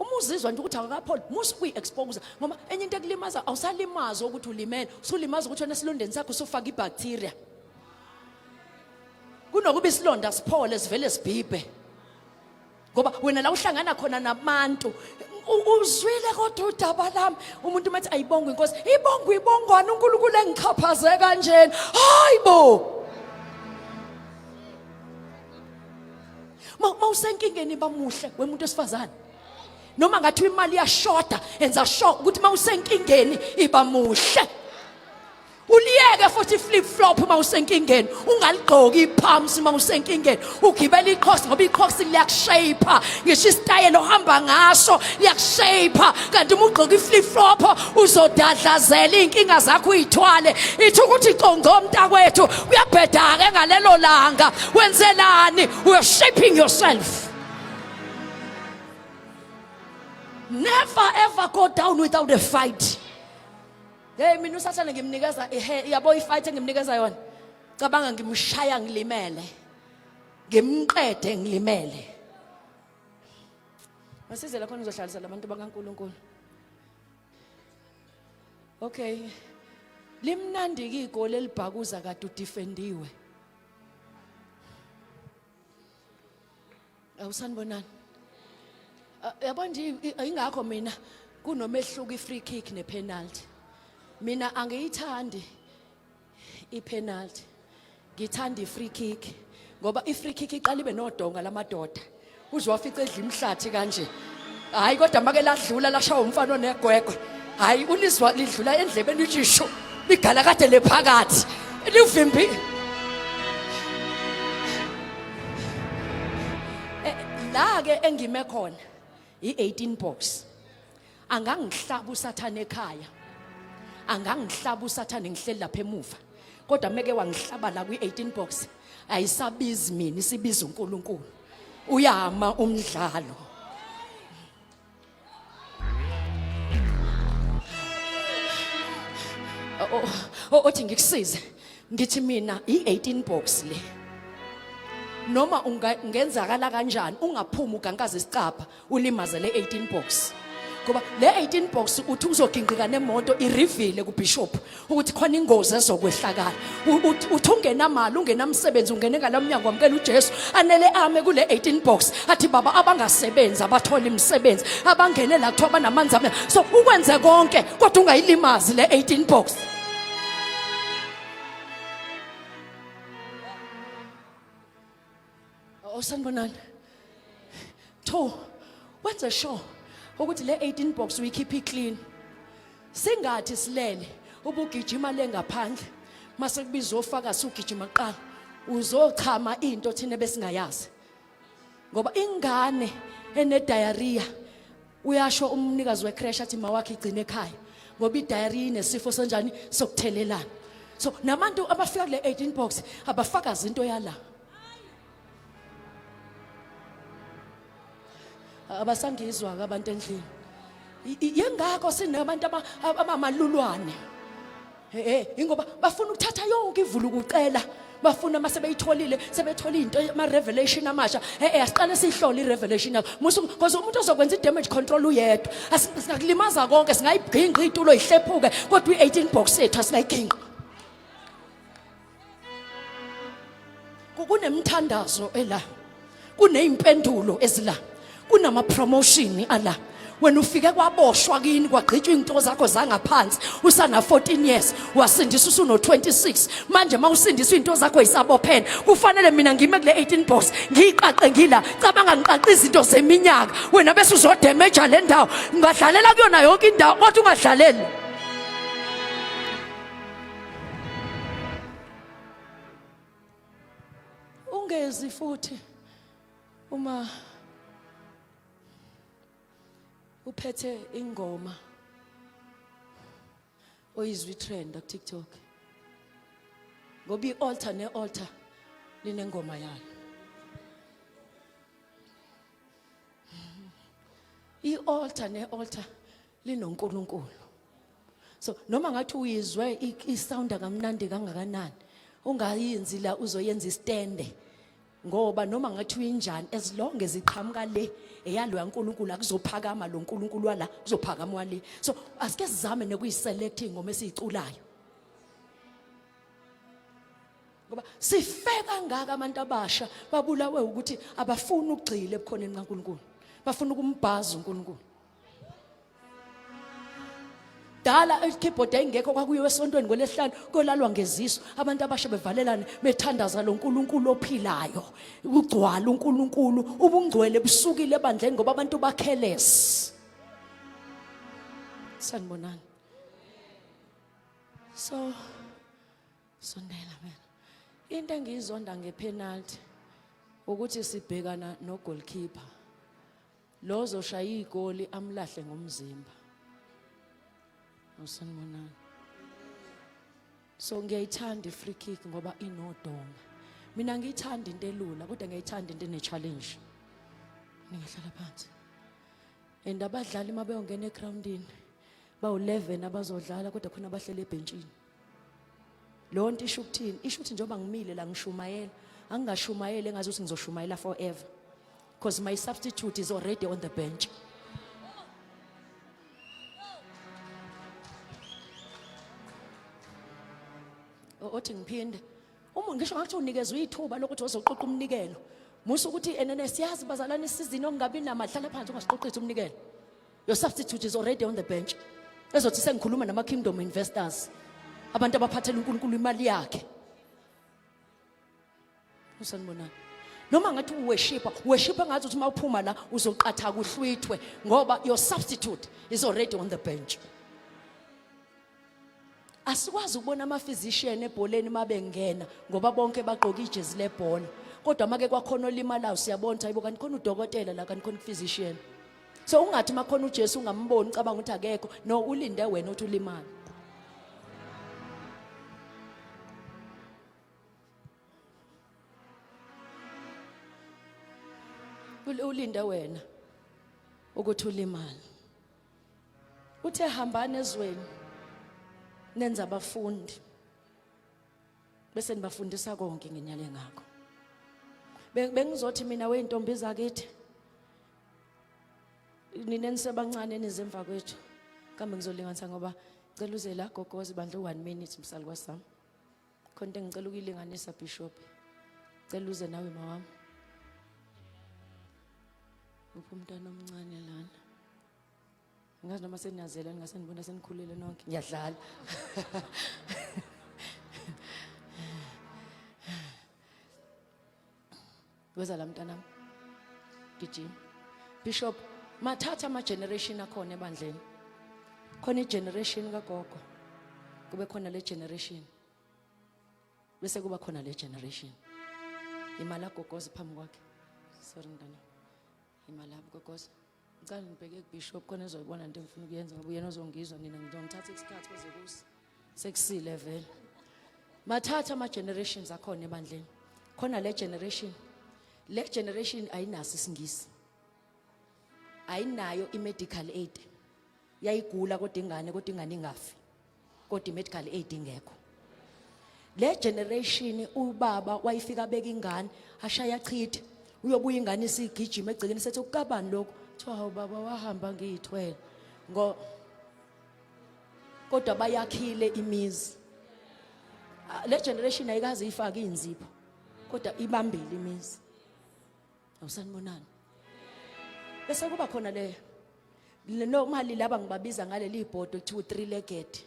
Uma uzizwa nje ukuthi awukapholi, musa ukuyi-expose, ngoba enye into ekulimaza awusalimazi ukuthi ulimele, usulimaza ukuthi wena esilondeni sakho usufaka ibacteria. Kunokuba isilonda siphole sivele sibhibhe, ngoba wena la uhlangana khona nabantu uzwile kodwa udaba lami. Umuntu umethi ayibongwe inkosi, ibongwe ibongwana uNkulunkulu engixhaphaze kanjena. Hayibo, mawusenkingeni bamuhle wemuntu wesifazane, noma ngathi imali iyashoda, enza sure ukuthi mawusenkingeni iba muhle. Uliyeke futhi flip flop uma usenkingeni, ungaligqoki ipumps uma usenkingeni, ugibela iqhosi ngoba iqhosi liyakushape, ngisho isitayela ohamba ngaso liyakushape. Kanti uma ugqoka iflip flop uzodadlazela iy'nkinga zakho uyithwale. Ithi ukuthi congo mntakwethu, kuyabheda-ke ngalelo langa. Wenzelani? You're shaping yourself. Never ever go down without a fight. Hey, mina usathane ngimnikeza ihe, yabo, ifight engimnikeza yona. Cabanga ngimshaya ngilimele. Ngimqede ngilimele. Masize la khona uzohlalisa labantu bakaNkuluNkulu. Okay. Limnandi ke igoli elibhakuza kade udefendiwe. Awusanibonani. Yabo nje, ingakho mina kunomehluko i-free kick ne-penalty. Mina angiyithandi i-penalty. Ngithanda i-free kick ngoba i-free kick iqala ibe nodonga lamadoda. Uze wafica edla imhlathi kanje. Hayi, kodwa make ladlula lashawa umfana onegwegwe. Hayi, ulizwa lidlula endlebeni lithi shu, ligala kade lephakathi. Livimbi. La ke engime khona i-18 box. Angangihlaba usathane ekhaya, angangihlaba usathane ngihleli lapha emuva, kodwa meke wangihlaba la kwi-18 box, ayisabizi mina, isibiza uNkulunkulu, uyama umdlalo. Othi ngikusize, ngithi mina i-18 box le, noma ungenzakala kanjani, ungaphumi ugankaza isicabha ulimaze le 18 box, ngoba le 18 box uthi uzoginqika nemoto irivile kubishop ukuthi khona ingozi ezokwehlakala. Uthi ungenamali, ungenamsebenzi, ungene ngalamnyango, wamukela uJesu, anele ame kule 18 box athi, "Baba, abangasebenzi abathola imisebenzi, abangene la kuthiwa banamanzi amnyama." So ukwenze konke kodwa ungayilimazi le 18 box. Osanibonani. Two, wenze sure ukuthi le 18 box uyikhiphe clean. Singathi silele ubugijima le ngaphandle, mase kubizwa ofakazi, ugijima kuqala uzochama into thina besingayazi, ngoba ingane ene diarrhea, uyasho umnikazi wecrash athi mawakhe igcine ekhaya, ngoba idiarrhea inesifo senjani sokuthelelana. So nabantu abafika kule 18 box abafakazi into yala, abasangizwa ke abantu endlini. Yengakho sinabantu abamalulwane, eh, ingoba bafuna ukuthatha yonke ivulukucela, bafuna mase beyitholile, sebethola into, ama revelation amasha. Eh, asiqale sihlole i revelation yakho musu, because umuntu ozokwenza i damage control uyedwa. Singakulimaza konke, singayibhinqa itulo ihlephuke, kodwa i18 box yethu asingayigingqa. Kunemthandazo ela, kuneyimpendulo ezila, kunama promotion ala. Wena ufike kwaboshwa kini, kwagqitshwa izinto zakho zangaphansi usana 14 years, wasindiswa usuno 26. Manje mawusindiswa izinto zakho yisabophene. Kufanele mina ngime kule 18 box ngiqaqe, ngila cabanga ngiqaqe izinto zeminyaka, wena bese uzodamage le ndawo. Ngadlalela kuyona yonke indawo kodwa ungadlaleli. Ungezi futhi uma uphethe ingoma oyizwa itrend ku TikTok, ngoba ialtar nealtar linengoma yalo. Ialtar nealtar linoNkulunkulu. So noma ngathi uyizwe isound kamnandi kangakanani, ungayenzi la uzoyenza istende, ngoba noma ngathi uyinjani, as long as iqhamuka le eyalo yaNkulunkulu, akuzophakama lo nkulunkulu wala, kuzophakama wale. So asike sizame nekuyiselect ingoma esiyiculayo, ngoba sife kangaka abantu abasha babulawe ukuthi abafuni ukugxila ebukhoneni kaNkulunkulu, bafuna ukumbhaza uNkulunkulu. Dala i-keyboard yayingekho, kwakuyiwe esontweni ngolesihlanu kolalwa ngezisu, abantu abasha bevalelane bethandaza lo nkulunkulu ophilayo, kugcwala uNkulunkulu. Ubungcwele busukile ebandleni ngoba abantu bacareless. Sanibonani. So Sondela mina. Into engiyizonda ngepenalty ukuthi sibhekana no goalkeeper. Lo ozoshaya igoli amlahle ngomzimba. Usanibonani. So ngiyayithanda i-free kick ngoba inodonga. Mina ngiyithanda into elula kodwa ngiyayithanda into ene-challenge. Ningahlala phansi. And abadlali uma beyongena egroundini bawu-11 abazodlala kodwa khona abahleli ebhentshini. Leyo nto isho ukuthini? Isho ukuthi njengoba ngimile la ngishumayela, angingashumayeli engazi ukuthi ngizoshumayela forever. Because my substitute is already on the bench. Othi ngiphinde. Uma ngisho ngathi unikezwe ithuba lokuthi uzoqoqa umnikelo. Musa ukuthi enene siyazi bazalwane isizini okungabi namadlala phansi ungasiqoqisi umnikelo. Your substitute is already on the bench. Ezothi sengikhuluma nama kingdom investors. Abantu abaphathela uNkulunkulu imali yakhe. Usanibonani. Noma ngathi uworshipper, worshipper ngathi uthi mawuphuma la uzoqatha kuhlwithwe ngoba your substitute is already on the bench. Asikwazi ukubona ama physician ebholeni mabengena ngoba bonke bagqoka ijezi lebhola. Kodwa make kwakhona olimalayo siyabona ukuthi hayibo kanti khona udokotela la kanti khona physician. So ungathi makhona uJesu ungamboni ucabanga ukuthi akekho no ulinde wena ukuthi ulimale. Ulinde wena ukuthi ulimale. Uthe hambani ezweni nenza abafundi bese nibafundisa konke ngenyale ngakho. Bengizothi mina weintombi zakithi nina nisebancane nizemva kwethu kambe ngizolinganisa ngoba cela uze la gogozi bandla u-1 minute msali kwasami khona into engicela ukuyilinganisa bishop cela uze nawe mawami uphi umntwana omncane lana Ngazi noma seniyazela ningase nibona senikhulile nonke. Ngiyadlala. Weza la mntanami. Gijima. Bishop, mathatha ama generation akhona ebandleni. Khona igeneration kagogo. Kube khona le generation. Bese kuba khona le generation. Imali agogoza phambi kwakhe. Sorry mntana. Imali agogoza. Ngicela ngibheke kubishop khona ezoyibona into engifuna ukuyenza ngoba uyena ozongizwa nina ngizongithatha isikhathi kuze kuse sekusile vele. Mathatha ama generations akhona ebandleni. Khona le generation le generation ayinaso isingisi. Ayinayo i-medical aid. Yayigula kodwa ingane kodwa ingane ingafi. Kodwa i-medical aid ingekho. Le generation ubaba wayifika abeka ingane ashaya achithe uyobuya ingane isigijima egcekeni sethi ukukabani lokho kuthiwa hawu baba wahamba ngiyithwele ngo kodwa bayakhile imizi ah, le generation ayikaze ifake inzipho kodwa ibambile imizi awusanibonani bese kuba khona le normally laba ngibabiza ngaleli ibhodo kuthiwa three legged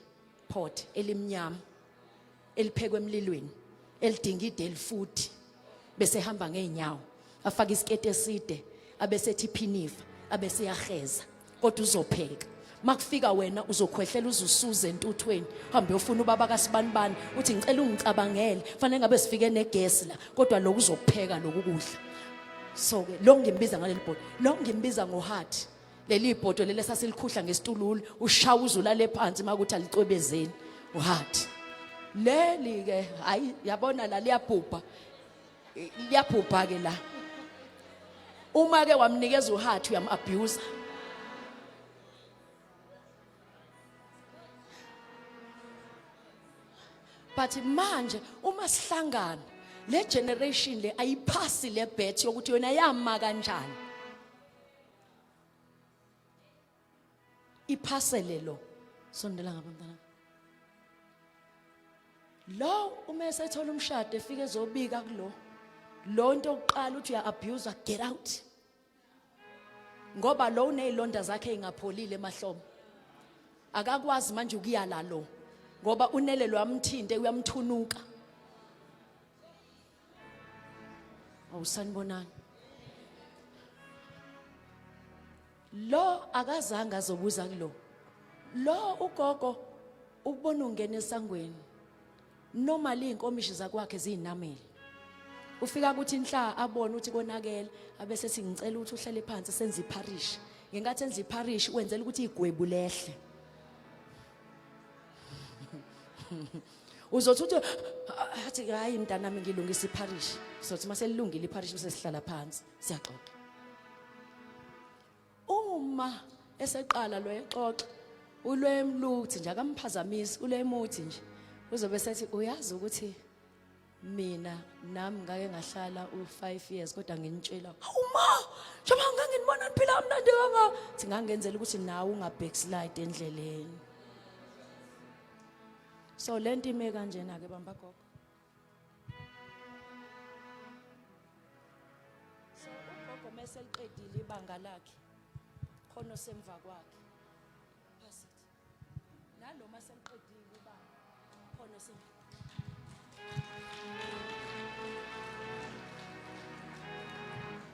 pot elimnyama eliphekwe emlilweni elidinga ideli futhi bese hamba ngeenyawo afake isiketi eside abesethi phinifa abese yaheza kodwa uzopheka makufika wena uzokhwehlela uzusuze entuthweni hambe uyofuna ubaba kaSibanibani uthi ngicela ungicabangele fanele ngabe sifike negesi la kodwa lokhu uzokupheka lokhu kudla so ke lo ngimbiza ngaleli bhodo lo ngimbiza ngohathi leli bhodo leli esasilikhudla ngesitululu ushawa uzulale phansi makuthi alicwebezeni uhathi leli ke hayi yabona la liyabhubha liyabhubha ke la uma ke wamnikeza uhathi uyam abuse but manje uma sihlangana le generation le ayiphasi le bet yokuthi yona yama kanjani iphasele lo sondela ngapha mntana lo uma esethola umshado efike ezobika kulo lo nto yokuqala uthi uya abuse get out ngoba lo unezilonda zakhe engapholile emahlombe akakwazi manje ukuyala lo ngoba unele lo amthinte uyamthunuka awusanibonani lo akazange azobuza kulo lo ugogo ukubona ungena esangweni Normally inkomishi zakwakhe ziyinameli. Ufika kuthi inhla abone ukuthi konakele abese sithi ngicela ukuthi uhlale phansi senze ipharish. Ngenkathi enza ipharish wenzela ukuthi igwebu lehle. Uzothi uthi athi hayi mntanami ngilungisa ipharish. Sothi maselilungile ipharish bese sihlala phansi siyaxoxa. Uma eseqala lo exoxa ulwemluthi nje akamphazamisi ulemuthi nje uzobe sethi uyazi ukuthi mina nami ngake ngahlala u5 years kodwa nginitshela hawu ma njengoba nganginibona niphila kamnandi kangaka thi ngangenzela ukuthi nawe unga backslide endleleni so lento ime kanjena ke bamba gogo So ugogo meseliqedile ibanga lakhe khona osemva kwakhe. Pass it. Nalo maseliqedile ibanga khona osemva.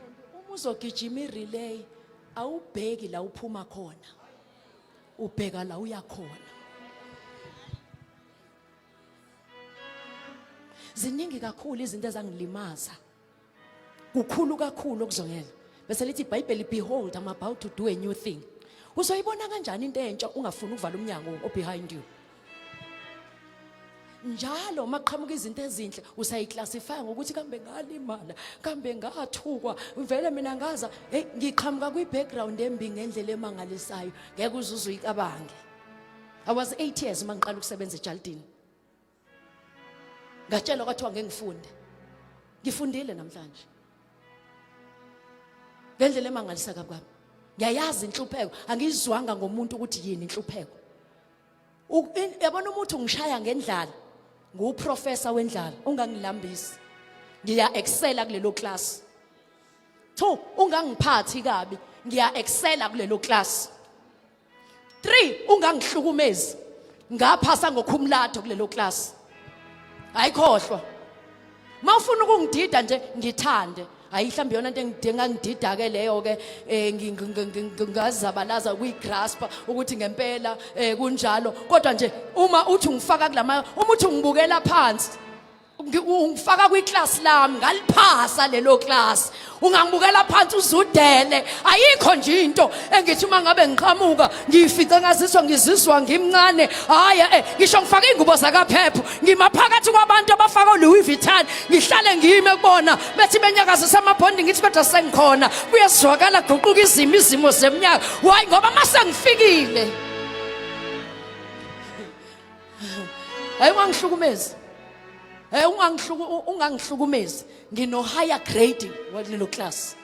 And uma uzogijima i-relay awubheki la uphuma khona. Ubheka la uya khona. Ziningi kakhulu izinto ezangilimaza. Kukhulu kakhulu okuzongena. Bese lithi iBhayibheli behold I'm about to do a new thing. Uzoyibona kanjani into entsha ungafuni ukuvala umnyango o behind you? Njalo maqhamuka izinto ezinhle usayiclassify ngokuthi kambe ngalimala, kambe ngathukwa, vele mina ngaza, hey ngiqhamuka kwi background embi ngendlela emangalisayo, ngeke uzuze uyicabange. I was 8 years uma ngiqala ukusebenza eJaldini. Ngatshelwa kwathiwa ngeke ngifunde. Ngifundile namhlanje. Ngendlela emangalisa kabi kwami. Ngiyayazi inhlupheko, angiyizwanga ngomuntu ukuthi yini inhlupheko. Yabona umuntu ungishaya ngendlala, nguprofessor wendlala, ungangilambisi. Ngiya excela kulelo class. Two, ungangiphathi kabi, ngiya excela kulelo class. 3 ungangihlukumezi ngaphasa ngokhumlatho kulelo class ayikhohlwa mawufuna ukungidida nje ngithande hayi mhlawumbe yona into engidinga ngidida ke leyo ke eh, ngazabalaza ukuyigrasp ukuthi ngempela eh, kunjalo kodwa nje uma uthi ungifaka kulama uma uthi ungibukela phansi ungifaka kwiclass lami ngaliphasa lelo class ungangibukela phansi uzudele ayikho nje into engithi uma ngabe ngiqhamuka ngiyifice ngaziswa ngizizwa ngimncane hayi eh ngisho ngifaka ingubo zakaphepho ngima phakathi kwabantu abafaka uLouis Vuitton ngihlale ngime kubona bethi benyakazisa amabhondi ngithi kodwa sengikhona kuyezwakala guquka izimo izimo zeminyaka why ngoba mase ngifikile hayi ungangihlukumezi hey ungangihluku ungangihlukumezi ngino higher grading walelo class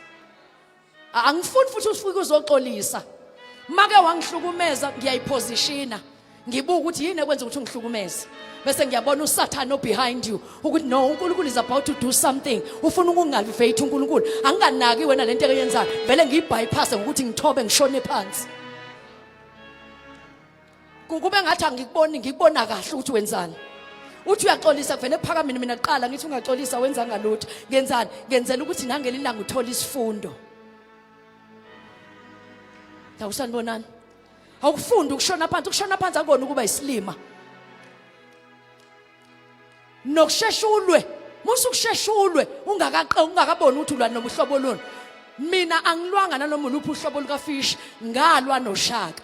angifuni futhi ufike uzoxolisa make wangihlukumeza ngiyayipositiona ngibuka ukuthi yini ekwenza ukuthi ungihlukumeze bese ngiyabona usathane o behind you ukuthi no uNkulunkulu is about to do something ufuna ukungalivate uNkulunkulu anginganaki wena lento eyenzayo vele ngiyibypass ngokuthi ngithobe ngishone phansi Kube ngathi angikuboni ngikubona kahle ukuthi wenzani. Uthi uyaxolisa kuvele kuphakamini mina kuqala ngithi ungaxolisa wenza ngalutho. Ngenzani? Ngenzela ukuthi nangeli langa uthole isifundo. Awusanibonani? Awukufundi ukushona phansi, ukushona phansi akubona ukuba isilima. Nokushesha ulwe, musa ukushesha ulwe ungakaqe ungakaboni ukuthi ulwa nobuhlobo lona. Mina angilwanga nanoma uluphi uhlobo lukafish, ngalwa noshaka.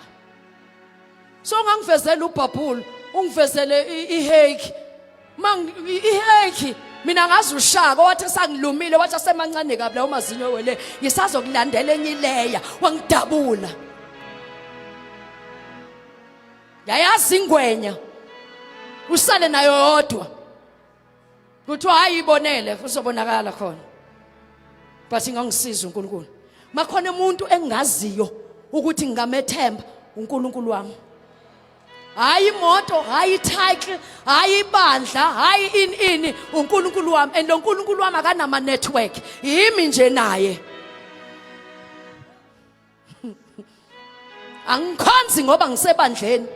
So ungangivezela ubhabhulu, ungivezele ihake. Mang ihake mina ngazi ushaka wathi sangilumile wathi asemancane kabi lawo mazinyo wele ngisazokulandela enye ileya wangidabula. Yayazi ingwenya usale nayo yodwa. Kuthiwa hayi ibonele kuzobonakala khona. But ingangisiza uNkulunkulu. Makhona umuntu engaziyo ukuthi ngingamethemba uNkulunkulu wami. Hayi imoto, hayi title, hayi ibandla, hayi ini ini uNkulunkulu wami and lo nkulunkulu wami akanama network. Yimi nje naye. Angikhonzi ngoba ngisebandleni.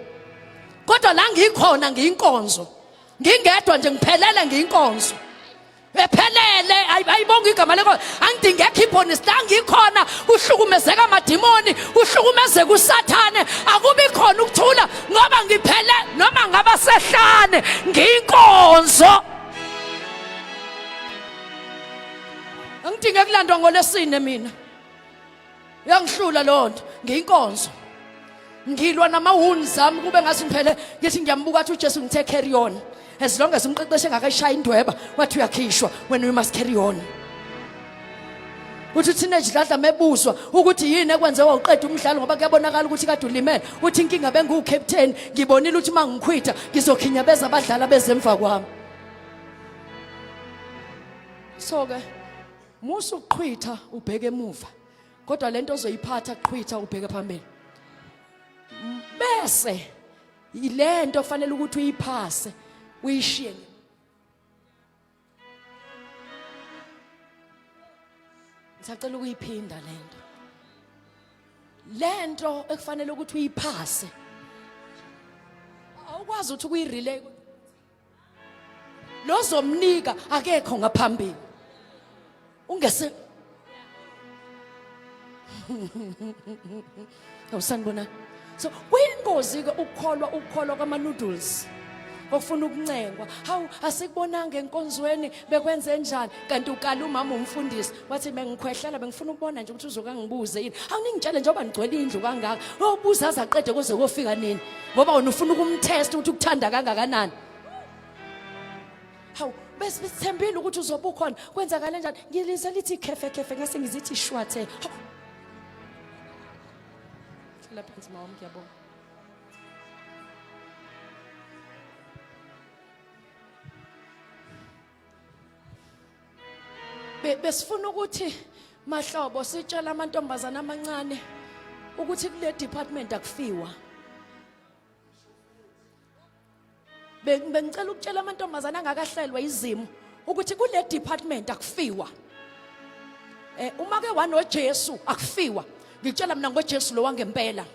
Kodwa la ngikhona ngiyinkonzo. Ngingedwa nje ngiphelele ngiyinkonzo. Ephelele, ayibonga igama lenkosi. Angidingekho ibonus la ngikhona, kuhlukumezeka amadimoni, kuhlukumezeka uSathane, akubi khona ukuthula ngoba ngiphele noma ngaba sehlane ngiyinkonzo. Angidinge kulandwa ngolesine mina. Uyangihlula leyo nto, ngiyinkonzo. Ngilwa nama-wounds ami kube ngathi ngiphele ngithi ngiyambuka athi uJesu ngithe carry on. As long as umqeqeshi engakayishaya indweba wathi uyakhishwa when we must carry on. Uthi teenage dladla mebuzwa ukuthi yini ekwenze wawuqeda umdlalo ngoba kuyabonakala ukuthi kade ulimele. Uthi inkinga bengiwu-captain ngibonile ukuthi uma ngikhwitha ngizokhinyabeza abadlali abezemva kwami. So ke musa ukuqhwitha ubheke emuva. Kodwa lento ozoyiphatha qhwitha ubheke phambili. Bese ilento fanele ukuthi uyiphase uyishiye. Ngisacela ukuyiphinda lento. Lento ekufanele ukuthi uyiphase. Awukwazi ukuthi ukuyirelay lozomnika akekho ngaphambili ungese awusanibona so kuyingozi ke ukukholwa ukukholwa kwama noodles ofuna ukuncengwa hawu asikubonanga enkonzweni bekwenze njani kanti ukala umama umfundisi wathi bengikhwehlela bengifuna ukubona nje ukuthi uzokangibuze yini hawu ningitshele njengoba nigcwele indlu kangaka uyobuza aze aqede kuze kofika nini ngoba wena ufuna ukumtest ukuthi ukuthanda kangakanani hawu bese besithembile ukuthi uzobe ukhona kwenzakale njani ngilizwe lithi khefe khefe ngase ngizithi shwathe hlala phansi mama ngiyabonga Besifuna ukuthi mahlobo sitshela amantombazana amancane ukuthi kule department akufiwa. Bengicela ukutshela amantombazana angakahlelwa izimo ukuthi kule department akufiwa. Eh uma ke wanoJesu akufiwa. Ngitshela mina ngoJesu lo wangempela.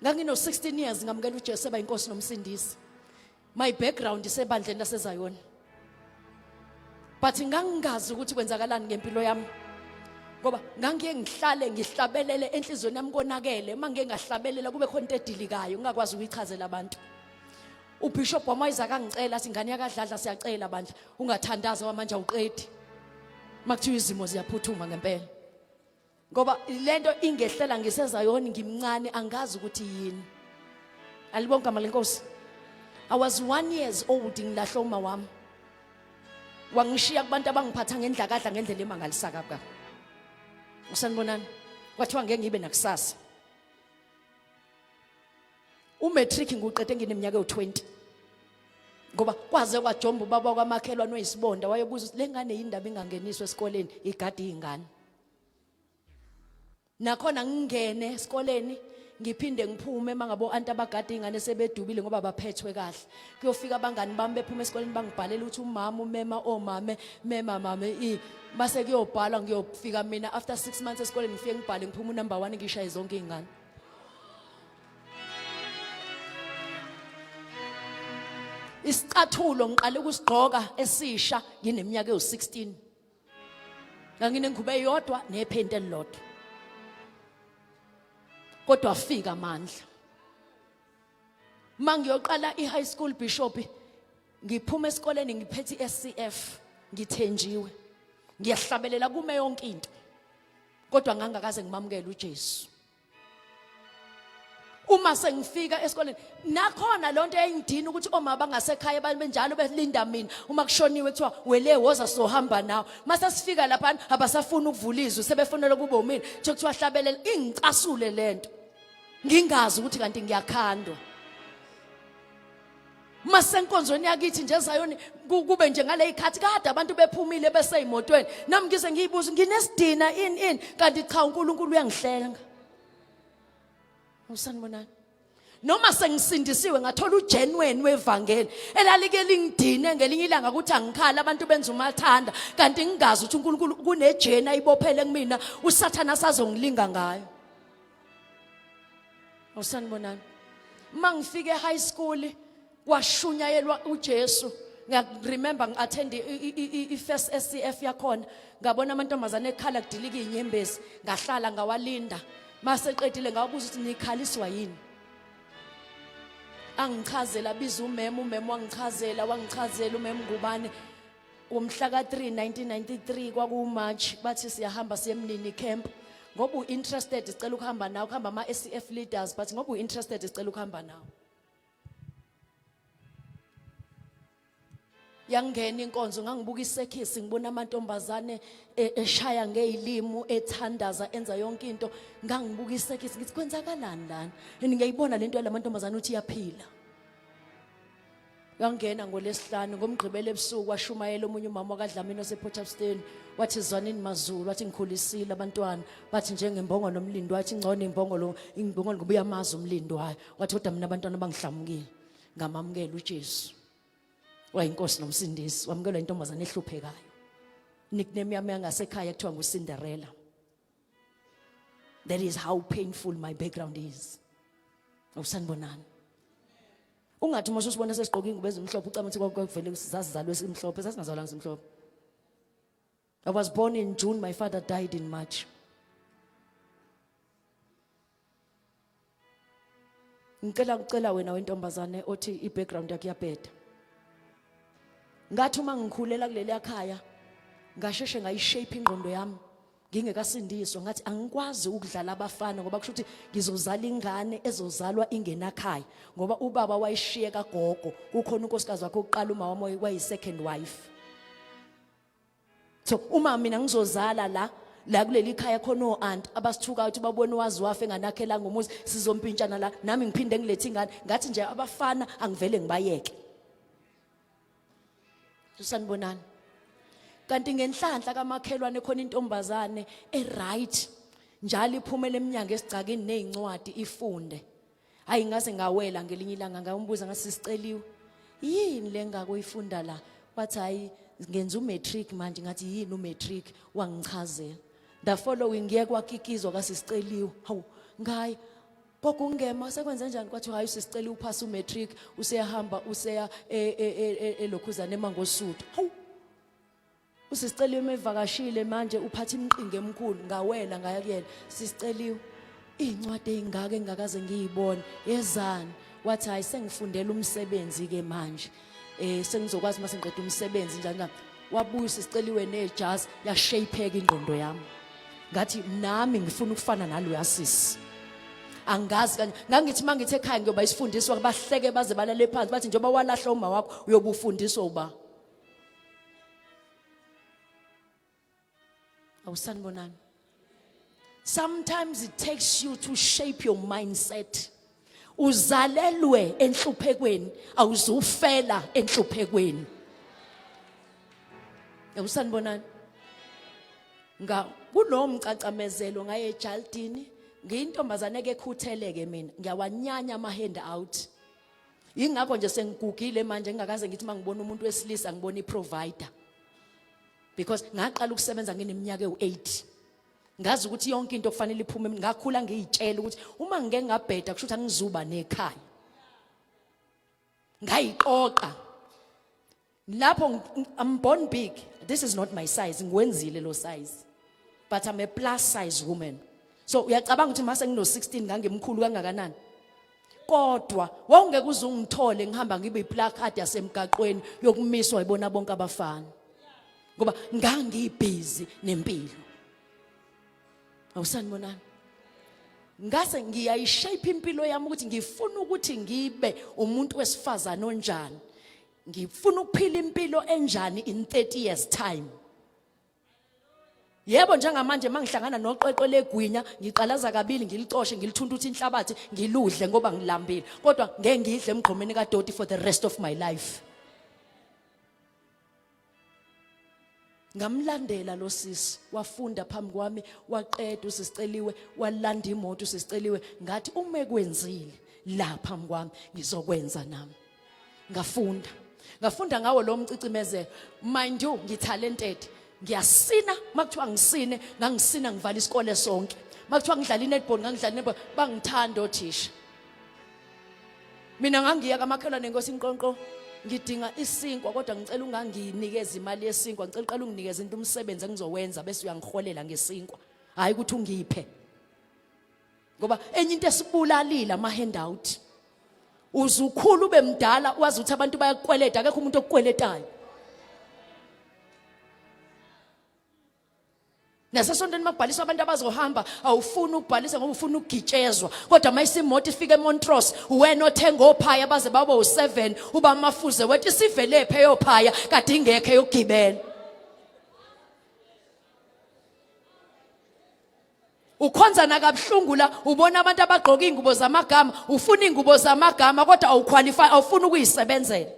Ngangino 16 years ngamukela uJesu eba inkosi nomsindisi. My background isebandleni laseZayoni. But ngangingazi ukuthi kwenzakalani ngempilo yami. Ngoba ngangiye ngihlale ngihlabelele enhlizweni yami konakele, uma ngike ngahlabelela kube khona into edilikayo ngingakwazi ukuyichazela abantu. UBishop wami wayeza kangicela athi ingane yakadladla siyacela bandla ungathandaza wamanje awuqedi. Makuthiwa izimo ziyaphuthuma ngempela. Ngoba lento ingehlela ngisezayoni ngimncane angazi ukuthi yini. Alibonke igama lenkosi. I was 1 years old ngilahla uma wami. Wangishiya kubantu abangiphatha ngendlakadla ngendlela emangalisa kabi. Usanibonani? Kwathiwa ngeke ngibe nakusasa. Umatric ngiwuqede ngineminyaka ewu-20. Ngoba kwaze kwajomba ubaba kwamakhelwane oyisibonda wayebuza ukuthi lengane yindaba ingangeniswa esikoleni igade izingane. Nakhona ngingene esikoleni ngiphinde ngiphume mangabo anti abagada ingane sebedubile ngoba baphethwe kahle. Kuyofika abangani bami bephuma esikoleni bangibhalela ukuthi umama umema omame mema mame i mase kuyobhalwa ngiyofika mina after 6 months esikoleni ngifike ngibhale ngiphuma unumber 1 ngishaye zonke izingane. Isicathulo ngiqale ukusigqoka esisha ngineminyaka ewu16. Nganginengubo eyodwa nephenti elilodwa. Kodwa afika amandla. Mangiyoqala i-high school bishop ngiphuma esikoleni ngiphethe i-SCF ngithenjiwe. Ngiyahlabelela kume yonke into. Kodwa ngangakaze ngimamukele uJesu. Uma sengifika esikoleni nakhona lonto eyayingidina ukuthi omama bangasekhaya benjalo belinda mina uma kushoniwe kuthiwa wele woza sizohamba nawe mase sifika lapha abasafuni ukuvula izwi sebefonela kube umina kuthiwa hlabelela ingicasule lento ngingazi ukuthi kanti ngiyakhandwa masenkonzweni yakithi nje eZayoni kube nje ngale ikhathi kade abantu bephumile beseyimotweni nami ngize ngiyibuza nginesidina in in kanti cha uNkulunkulu uyangihlenga usanibonani noma sengisindisiwe ngathola ugenuine wevangeli elalike lingidine ngelinye ilanga ukuthi angikhala abantu benza umathanda kanti ngingazi ukuthi uNkulunkulu kunejeni ayibophele kumina uSathana asazongilinga ngayo Awusanibonani. Uma ngifike e high school kwashunyayelwa uJesu. Ngiyakuremember ngi-attend i-first SCF yakhona, ngabona amantombazane ekhala kudilika iy'nyembezi, ngahlala ngawalinda. Maseqedile ngawabuza ukuthi nikhaliswa yini. Angichazela, biza umem, umem wangichazela, wangichazela umem ngubane. Ngomhla ka-3 1993 kwakuwuMarch, bathi siyahamba siye eMnini camp. Ngoba u-interested sicela ukuhamba nawe, kuhamba ama-SCF leaders, but ngoba u-interested sicela ukuhamba nawe. Yangena inkonzo, ngangibuka isekisi, ngibona amantombazane eshaya ngezilimi, ethandaza, enza yonke into. Ngangibuka isekisi ngithi kwenzakalani lana, and ngiyayibona lento yalamantombazane ukuthi iyaphila. Yangena ngolesihlanu, ngomgqibelo ebusuku washumayela omunye umama wakadlamini osePort Shepstone, wathi zwanini maZulu, wathi ngikhulisile abantwana, bathi njengembongolo umlindi, wathi ingcono imbongolo, imbongolo ngoba uyamazi umlindi wayo, wathi kodwa mina abantwana bangihlamukile. Ngamamukela uJesu wayinkosi nomsindisi, wamukelwa intombazane ehluphekayo. Nickname yami yangasekhaya kuthiwa nguCinderella. That is how painful my background is. Awusanibonani. Ungathi uma usibona sesigqoka ingubo ezimhlophe ucabanga ukuthi kwakuvele sasizalwe simhlophe, sasingazalwanga simhlophe. I was born in June, my father died in March. Ngicela kucela wena wentombazane othi i-background yakhe iyabheda. Ngathi uma ngikhulela kuleli khaya ngasheshe ngayishape ingqondo yami ngingekasindiswa, ngathi angikwazi ukudlala abafana ngoba kusho ukuthi ngizozala ingane ezozalwa ingenakhaya, ngoba ubaba wayishiye kagogo, kukhona unkosikazi wakhe oqala, uma wami wayi second wife. So uma mina ngizozala la la kuleli khaya khona o-aunt abasithuka ukuthi babone wazi wafa enganakhelanga umuzi, sizompintshana la nami ngiphinde ngilethe ingane. Ngathi nje abafana angivele ngibayeke. Sanibonani. Kanti ngenhlanhla kamakhelwane khona intombazane e-right, njalo iphumele eminyango esigcakini nezincwadi ifunde. Hayi, ngaze ngawela ngelinye ilanga ngayombuza, ngathi siceliwe yini le ngako uyifunda la? Wathi hayi, ngenza umatric manje. Ngathi yini umatric? Wangichazela. The following year kwakikizwa kasisiceliwe. Hawu, ngayi gogo ungema sekwenze njani? Kwathi hayi, usisiceliwe uphasa umatric, useyahamba useya elokhuzana eMangosuthu. Hawu, usisiceliwe mevakashile manje uphatha imiqingo emikhulu. Ngawela ngaya kuyena, sisiceliwe iy'ncwadi ey'ngaka engingakaze ngiyibone yezani? Wathi hayi, sengifundela umsebenzi-ke manje, sengizokwazi uma sengiqeda umsebenzi njani njani. Wabuya usisiceliwe nejazi, yashayipheka ingqondo yami, ngathi nami ngifuna ukufana naloya sisi. Angazi kanje, ngangithi mangithi ekhaya ngiyoba isifundiswa, bahleke baze balale phansi, bathi njengoba walahla uma wakho uyobe ufundiswa uba. Awusanibonani. Sometimes it takes you to shape your mindset. Uzalelwe enhluphekweni, awuzufela enhluphekweni. Awusanibonani. Nga kulowo mcacamezelo ngaye ejaldini, ngiyintombazane ke ekhutheleke mina, ngiyawanyanya ama hand out. Yingakho nje sengigugile manje ngingakaze ngithi mangibona umuntu wesilisa ngibona iprovider. Because ngaqala ukusebenza ngineminyaka ewu8. Ngazi ukuthi yonke into kufanele iphume, ngakhula ngiyitshela ukuthi uma ngike ngabheda kusho ukuthi angizuba nekhaya. Ngayiqoqa. Lapho I'm born big. This is not my size. Ngiwenzile lo size. But I'm a plus size woman. So uyacabanga ukuthi mase ngino 16 ngangimkhulu kangakanani? Kodwa wawungeke uze ungithole ngihamba ngibe iplacard yasemgaqweni yokumiswa ibona bonke abafana. Ngoba ngangibhizi nempilo. Awusanibonani. Ngase ngiyayishape impilo yami ukuthi ngifuna ukuthi ngibe umuntu wesifazane onjani. Ngifuna ukuphila impilo enjani in 30 years time. Yebo, njengamanje mangihlangana noqweqwe legwinya ngiqalaza kabili, ngilicoshe, ngilithunta inhlabathi, ngiludle ngoba ngilambile, kodwa ngeke ngidle emgqomeni kadoti for the rest of my life. Ngamlandela lo sisi, wafunda phambi kwami, waqeda usisiceliwe, walanda imoto usisiceliwe. Ngathi uma ekwenzile la phambi kwami ngizokwenza nami. Ngafunda, ngafunda ngawo lo mcicimezelo. Mind you, ngitalented, ngiyasina. Makuthiwa ngisine, ngangisina ngivala isikole sonke. Makuthiwa ngidlala inetball, ngangidlala inetball, bangithanda othisha. Mina ngangiya kamakhelwane, inkosi inqonqo. Ngidinga isinkwa kodwa ngicela unganginikeza imali yesinkwa, ngicela uqale unginikeze into umsebenzi engizowenza bese uyangiholela ngesinkwa. Hayi ukuthi ungiphe. Ngoba enye into esibulalile ama handout. Uzukhulu ube mdala wazi ukuthi abantu bayakukweleta, akekho umuntu okukweletayo. Nasesontweni makubhaliswa abantu abazohamba awufuni ukubhalisa ngoba ufuna ukugitshezwa kodwa uma isimoto ifika eMontros wena othenga ophaya baze babe u7 uba mafuze wethi isivelephe eyophaya kade ingekho eyokugibela. Ukhonza nakabuhlungu la ubona abantu abagqoka ingubo zamagama ufuna ingubo zamagama kodwa awuqualify awufuni ukuyisebenzela.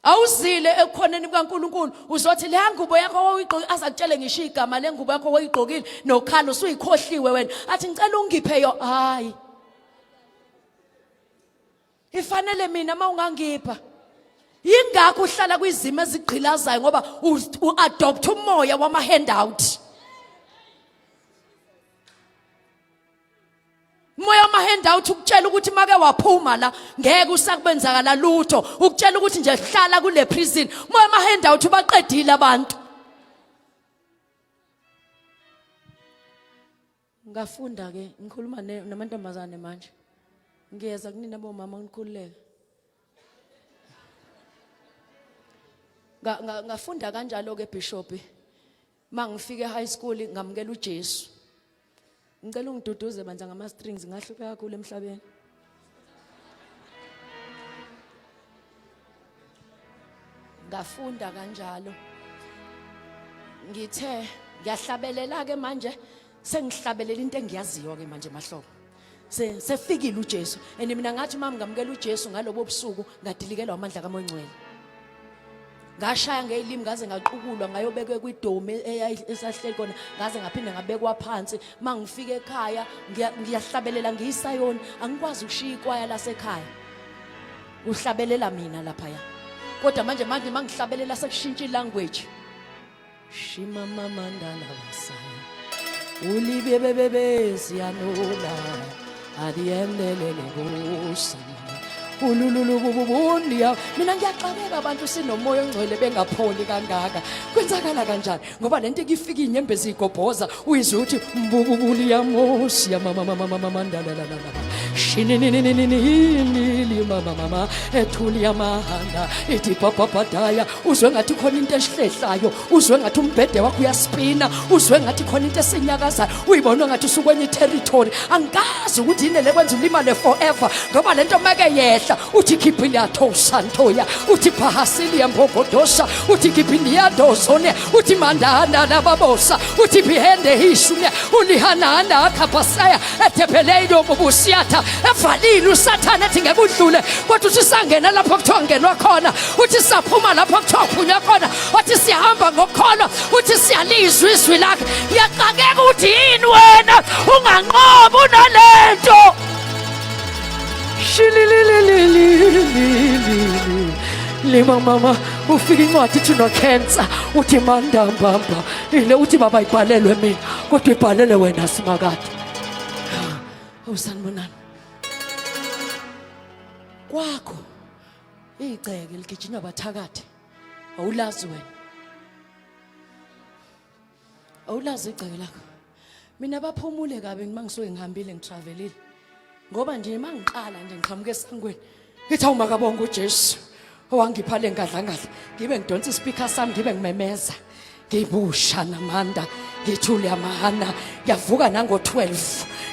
Awuzile ekukhoneni kukaNkuluNkulu uzothi le ngubo yakho owuyigqokile azakutshele ngisho igama lengubo yakho oyigqokile nokhala usuyikhohliwe wena athi ngicela ungiphe yo hayi ifanele mina uma ungangipha. Yingakho uhlala kwizimo ezigqilazayo ngoba u-adopt umoya wama-handout. Moya wama-handout ukutshela ukuthi make waphuma la ngeke usakubenzakala lutho, ukutshela ukuthi nje hlala kule prison. Moya wama-handout ubaqedile abantu. Ngafunda ke ngikhuluma namantombazane manje. Ngiyeza kunina bomama ngikhululeke. Ngafunda kanjalo ke bishop. Mangifike high school ngamukela uJesu. Ngicela ungiduduze bandla ngama strings ngahlupheka kakhulu emhlabeni. Ngafunda kanjalo. Ngithe ngiyahlabelela ke manje sengihlabelela into engiyaziyo ke manje mahlobo. Sefikile uJesu and mina ngathi mama ngamukela uJesu ngalobo busuku ngadilikelwa amandla kaMoya Ongcwele. Ngashaya ngeyilimi ngaze ngaqukulwa ngayobekwe kwidomi esahleli khona ngaze ngaphinde ngabekwa phansi mangifika ekhaya ngiyahlabelela ngiyisayoni angikwazi ukushiya ikwaya lasekhaya. Kuhlabelela mina laphaya. Kodwa manje manje mangihlabelela sekushintsha ilanguage. Shima mamandala wasaya. Ulibebebebe siyanola. Adiendelele busa. Ulululububundiya. Mina ngiyaxakeka abantu sinomoya ongcwele bengapholi kangaka. Kwenzakala kanjani? Ngoba lento ikifika inyembezi igobhoza uyizwe ukuthi mbububuli yamosi ya mama mama mama mandala la la la. Shinininini mama mama ethuli yamahanda ithi bhabhabhadaya uzwe ngathi khona into esihlehlayo uzwe ngathi umbhede wakho uyaspina uzwe ngathi khona into esinyakazayo uyibona ngathi usukwenye iterritory angikazi ukuthi yini le kwenza ulimale forever ngoba lento meke yehla uthi khiphiliyathosantoya uthi phahasiliya mbogodosa uthi khiphiliyadozone uthi mandana lababosa uthi bihende hishune ulihanana akhaphasaya ethepheleyilo bubusiyatha evalile usathane ethi ngeke udlule kodwa uthi sangena lapho kuthiwa ngenwa khona uthi saphuma lapho kuthiwa phunywa khona wathi siyahamba ngokukholwa uthi siyalizwa izwi lakhe ngiyaqakeka ukuthi yini wena unganqobi unalento shililililililili lima mama ufika incwadi ithi unocancer uthi mandambamba ile uthi baba ibhalelwe mina kodwa ibhalele wena simakade. Awusanibonani kwakho igceke ligijinywa abathakathi awulazi wena awulazi igceke lakho. Mina baphumule kabi uma ngisuke ngihambile ngitravelile ngoba nje uma ngiqala nje ngiqhamuka esangweni ngithi awu makabonga uJesu owangipha le ngadlangadla ngibe ngidonsa ispeaker sami ngibe ngimemeza ngibusha namanda ngithule amahana ngiyavuka nango-12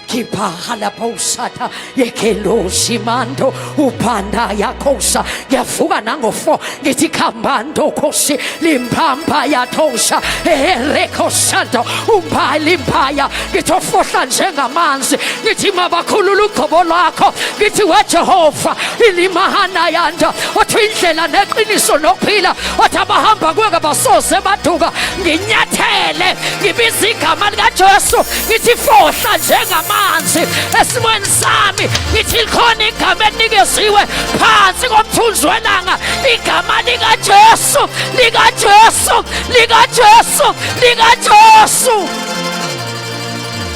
khipha halapha usatha yekelosi mando uphanda yakhosa ngiyavuka nango-4 ngithi khambando khosi limphampa yathosa erekosando umpha limphaya ngithi ofohla njengamanzi ngithi mabakhulula ugcobo lwakho ngithi wejehova ilimahana yanda othi indlela neqiniso nokuphila othi abahamba kuwe kabasoze baduka nginyathele ngibiza igama likaJesu ngithi fohla njengamanzi esimweni sami ngithi likhona igama elinikeziwe phansi komthunzi welanga igama likaJesu likaJesu likaJesu likaJesu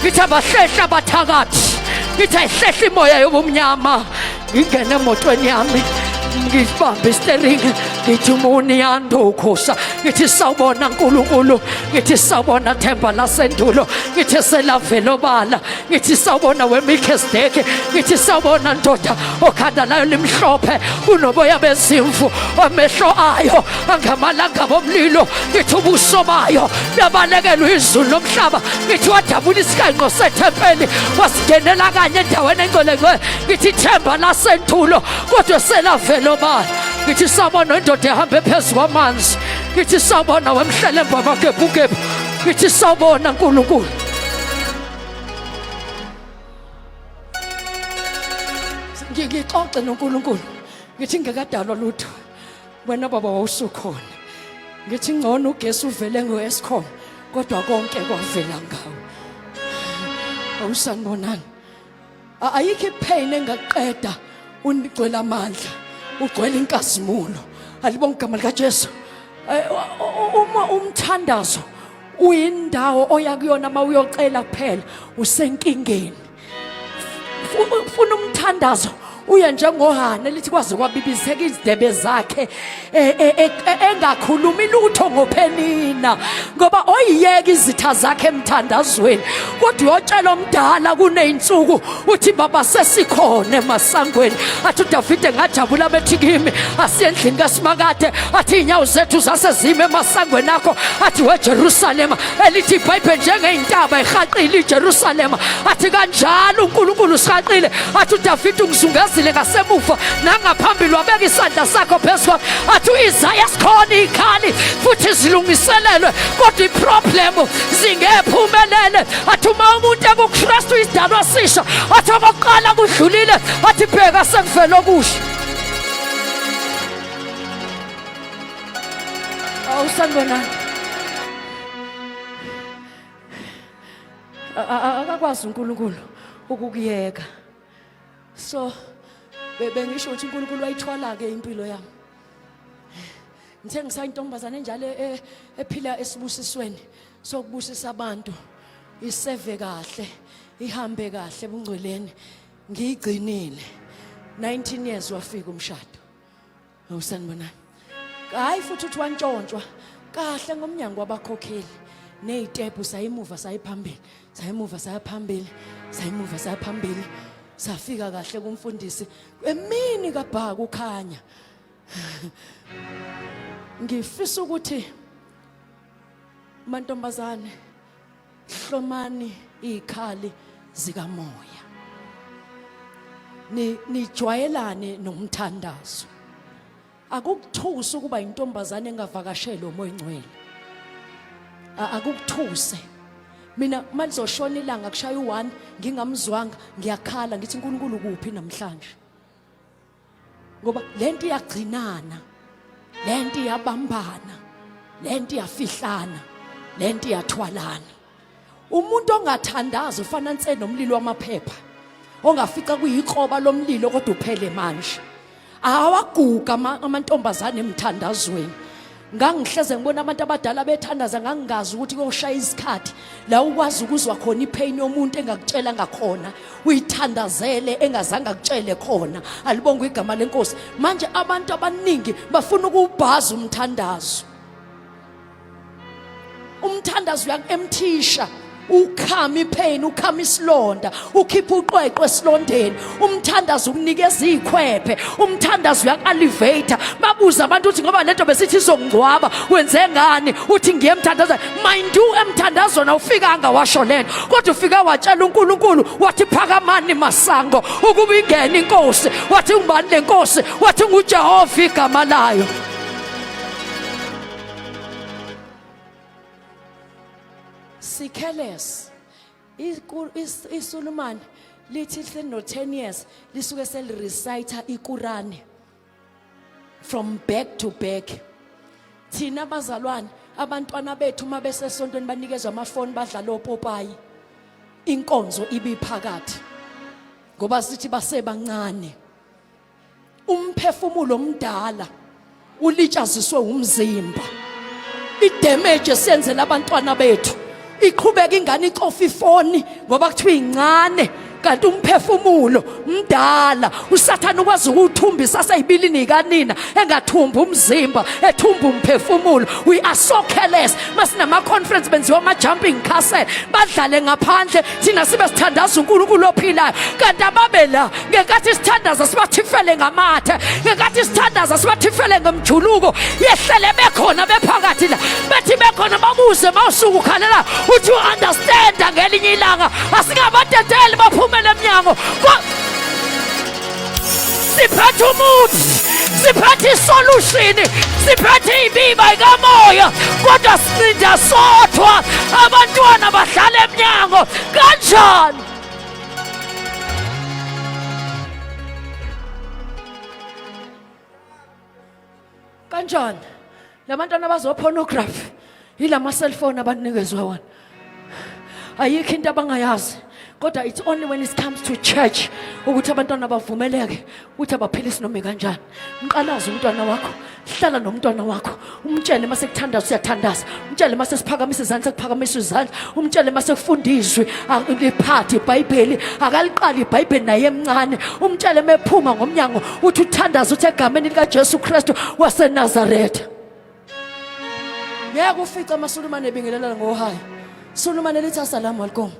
ngithi abahlehla abathakathi. Ngithi ayihlehla imoya yobumnyama. Ngingene emotweni yami ngibambe istering, ngithi umuni yandukhusa, ngithi sawubona Nkulunkulu, ngithi sawubona themba lasendulo, ngithi selavela obala, ngithi sawubona weMelchizedek, ngithi sawubona ndoda okhanda layo limhlophe kunoboya bezimvu, amehlo ayo angamalanga bomlilo, ngithi ubuso bayo buyabalekelwa izulu nomhlaba, ngithi wadabula isikanqo sethempeli wasingenela kanye endaweni engcwele ngcwele, ngithi ithemba lasentulo kodwa selavela obala, ngithi sawubona indoda ehambe phezu kwamanzi, ngithi sawubona wemhlelemba amagebhugebhu, ngithi sawubona Nkulunkulu. Ngixoxe noNkulunkulu, ngithi ngekadalwa lutho, wena baba wawusukhona, ngithi ngcono ugesi uvele ngo-Eskom kodwa konke kwavela ngawo. Awusanibonani, ayikho ipain engaqeda unigcwele amandla, ugcwele inkazimulo. Alibonge igama likaJesu. Uma umthandazo uyindawo oya kuyona uma uyocela kuphela, usenkingeni. Ufuna umthandazo uye njengoHana elithi kwaze kwabibiseka izidebe zakhe engakhulumi lutho ngoPhenina, ngoba oyiyeka izitha zakhe emthandazweni, kodwa uyotshela omdala kuneyinsuku uthi baba sesikhona emasangweni. Athi uDavide ngajabula bethi kimi asiye endlini kaSimakade, athi inyawo zethu zasezime emasangweni akho, athi weJerusalema, elithi iBhayibheli njengeyintaba ehaqile iJerusalema, athi kanjalo uNkulunkulu usihaqile. Athi uDavide ungizungezile ngasemuva nangaphambili, wabeka isandla sakho phezu kwami. Athi uIsaya sikhona ikhali futhi zilungiselelwe, kodwa iproblem zingephumelele. Athi uma umuntu ekuKristu isidalwa sisha, athi okokuqala kudlulile, athi bheka sekuvele okusha. Awusanibonani, akakwazi uNkulunkulu ukukuyeka. So bengisho ukuthi uNkulunkulu wayithwala ke impilo yami. Ngithe ngisayintombazane enjalo ephila esibusisweni sokubusisa abantu, iseve kahle, ihambe kahle ebungcweleni, ngiyigcinile 19 years wafika umshado. Awusanibonani, hayi futhi uthi wantshontshwa kahle ngomnyango wabakhokheli ney'tebhu, sayimuva sayiphambili, sayimuva sayaphambili, sayimuva sayaphambili, safika kahle kumfundisi emini kabhaka ukhanya. Ngifisa ukuthi mantombazane hlomani izikhali zikamoya, ni nijwayelane nomthandazo. Akukuthusa ukuba intombazane engavakashelwe umoya ongcwele, akukuthuse. Mina malizoshona ilanga kushaya u1 ngingamzwanga, ngiyakhala ngithi uNkulunkulu kuphi namhlanje, ngoba lento iyagcinana, lento iyabambana, lento iyafihlana, lento iyathwalana. Umuntu ongathandazi ufana nse nomlilo wamaphepha ongafica kuyikroba lomlilo kodwa uphele manje. Awaguga amantombazane emthandazweni. Ngangihleze ngibona abantu abadala bethandaza, ngangingazi ukuthi kuyoshaya isikhathi la ukwazi ukuzwa khona ipain yomuntu engakutshela ngakhona, uyithandazele engazange akutshele khona. Alibongwe igama lenkosi. Manje abantu abaningi bafuna ukuwubhaza umthandazo. Umthandazo uyaku-emthisha, ukhama ipain, ukhama isilonda, ukhipha uqweqwe esilondeni. Umthandazo ukunikeza izikhwephe, umthandazo uyaku-elevate. Babuza abantu uthi ngoba lento besithi izongcwaba wenze ngani, uthi ngiye emthandazweni. Mind you, emthandazweni awufikanga washo lento, kodwa ufike watshela uNkulunkulu wathi phakamani masango ukuba ingene inkosi. Wathi ungubani le nkosi? Wathi nguJehova igama layo. Sikheles isulumane lithi no 10 years lisuke selirecite iQurani from back to back. Thina abazalwane, abantwana bethu uma besesontweni banikezwa amafoni badlala opopayi, inkonzo ibiphakathi ngoba sithi basebancane. Umphefumulo omdala ulitshaziswe umzimba, idamage esiyenzela abantwana bethu iqhubeka. Ingane ikofa ifoni ngoba kuthiwa incane. Kanti umphefumulo mdala, uSathane ukwazi ukuwuthumbisa aseyibilini kanina, engathumbi umzimba, ethumba umphefumulo. We are so careless. Masinama conference benziwa ama jumping castle, badlale ngaphandle, thina sibe sithandaza uNkulunkulu ophilayo. Kanti ababe la ngenkathi sithandaza sibathifele ngamathe, ngenkathi sithandaza sibathifele ngemjuluko, yehlele bekhona bephakathi la, bethi bekhona babuze mawusuku ukhalela uthi u-understand ngelinye ilanga asingabadedeli baphumele emnyango. Siphethe umuthi, siphethe isolution, siphethe ibiba ikamoya, kodwa sincinda sodwa, abantwana badlala emnyango kanjani? Kanjani labantwana bazo pornography yilama cellphone abanikezwa wona? Ayikho into abangayazi, kodwa it's only when it comes to church ukuthi abantwana bavumeleke ukuthi abaphilisi noma kanjani. Mqalaze umntwana wakho, hlala nomntwana wakho, umtshele mase kuthandaza uyathandaza, umtshele mase siphakamisa izandla kuphakamisa izandla, umtshele mase kufunda izwi, liphathe iBhayibheli, akaliqali iBhayibheli naye emncane, umtshele mephuma ngomnyango uthi uthandaza uthi egameni likaJesu Kristu waseNazaretha. Ngeke ufice amaSulumane ebingelelana ngohayi. Sulumane lithi asalamu alaikum,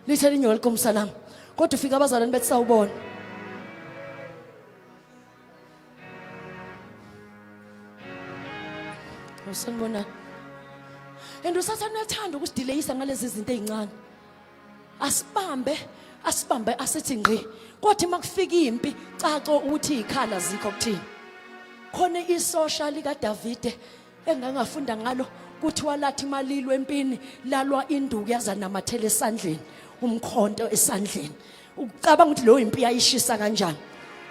lithi elinye welcome salam, kodwa ufika abazalwane bethi sawubona. Usanibonani. And uSathane uyathanda ukusidileyisa ngalezi zinto ezincane. Asibambe, asibambe asithi ngqi. Kodwa uma kufika impi, caco ukuthi izikhala zikho kuthini. Khona isosha likaDavide engangafunda ngalo, kuthiwa lathi malilwe empini lalwa induku yazanamathela esandleni, umkhonto esandleni. Ucabanga ukuthi leyo impi yayishisa kanjani?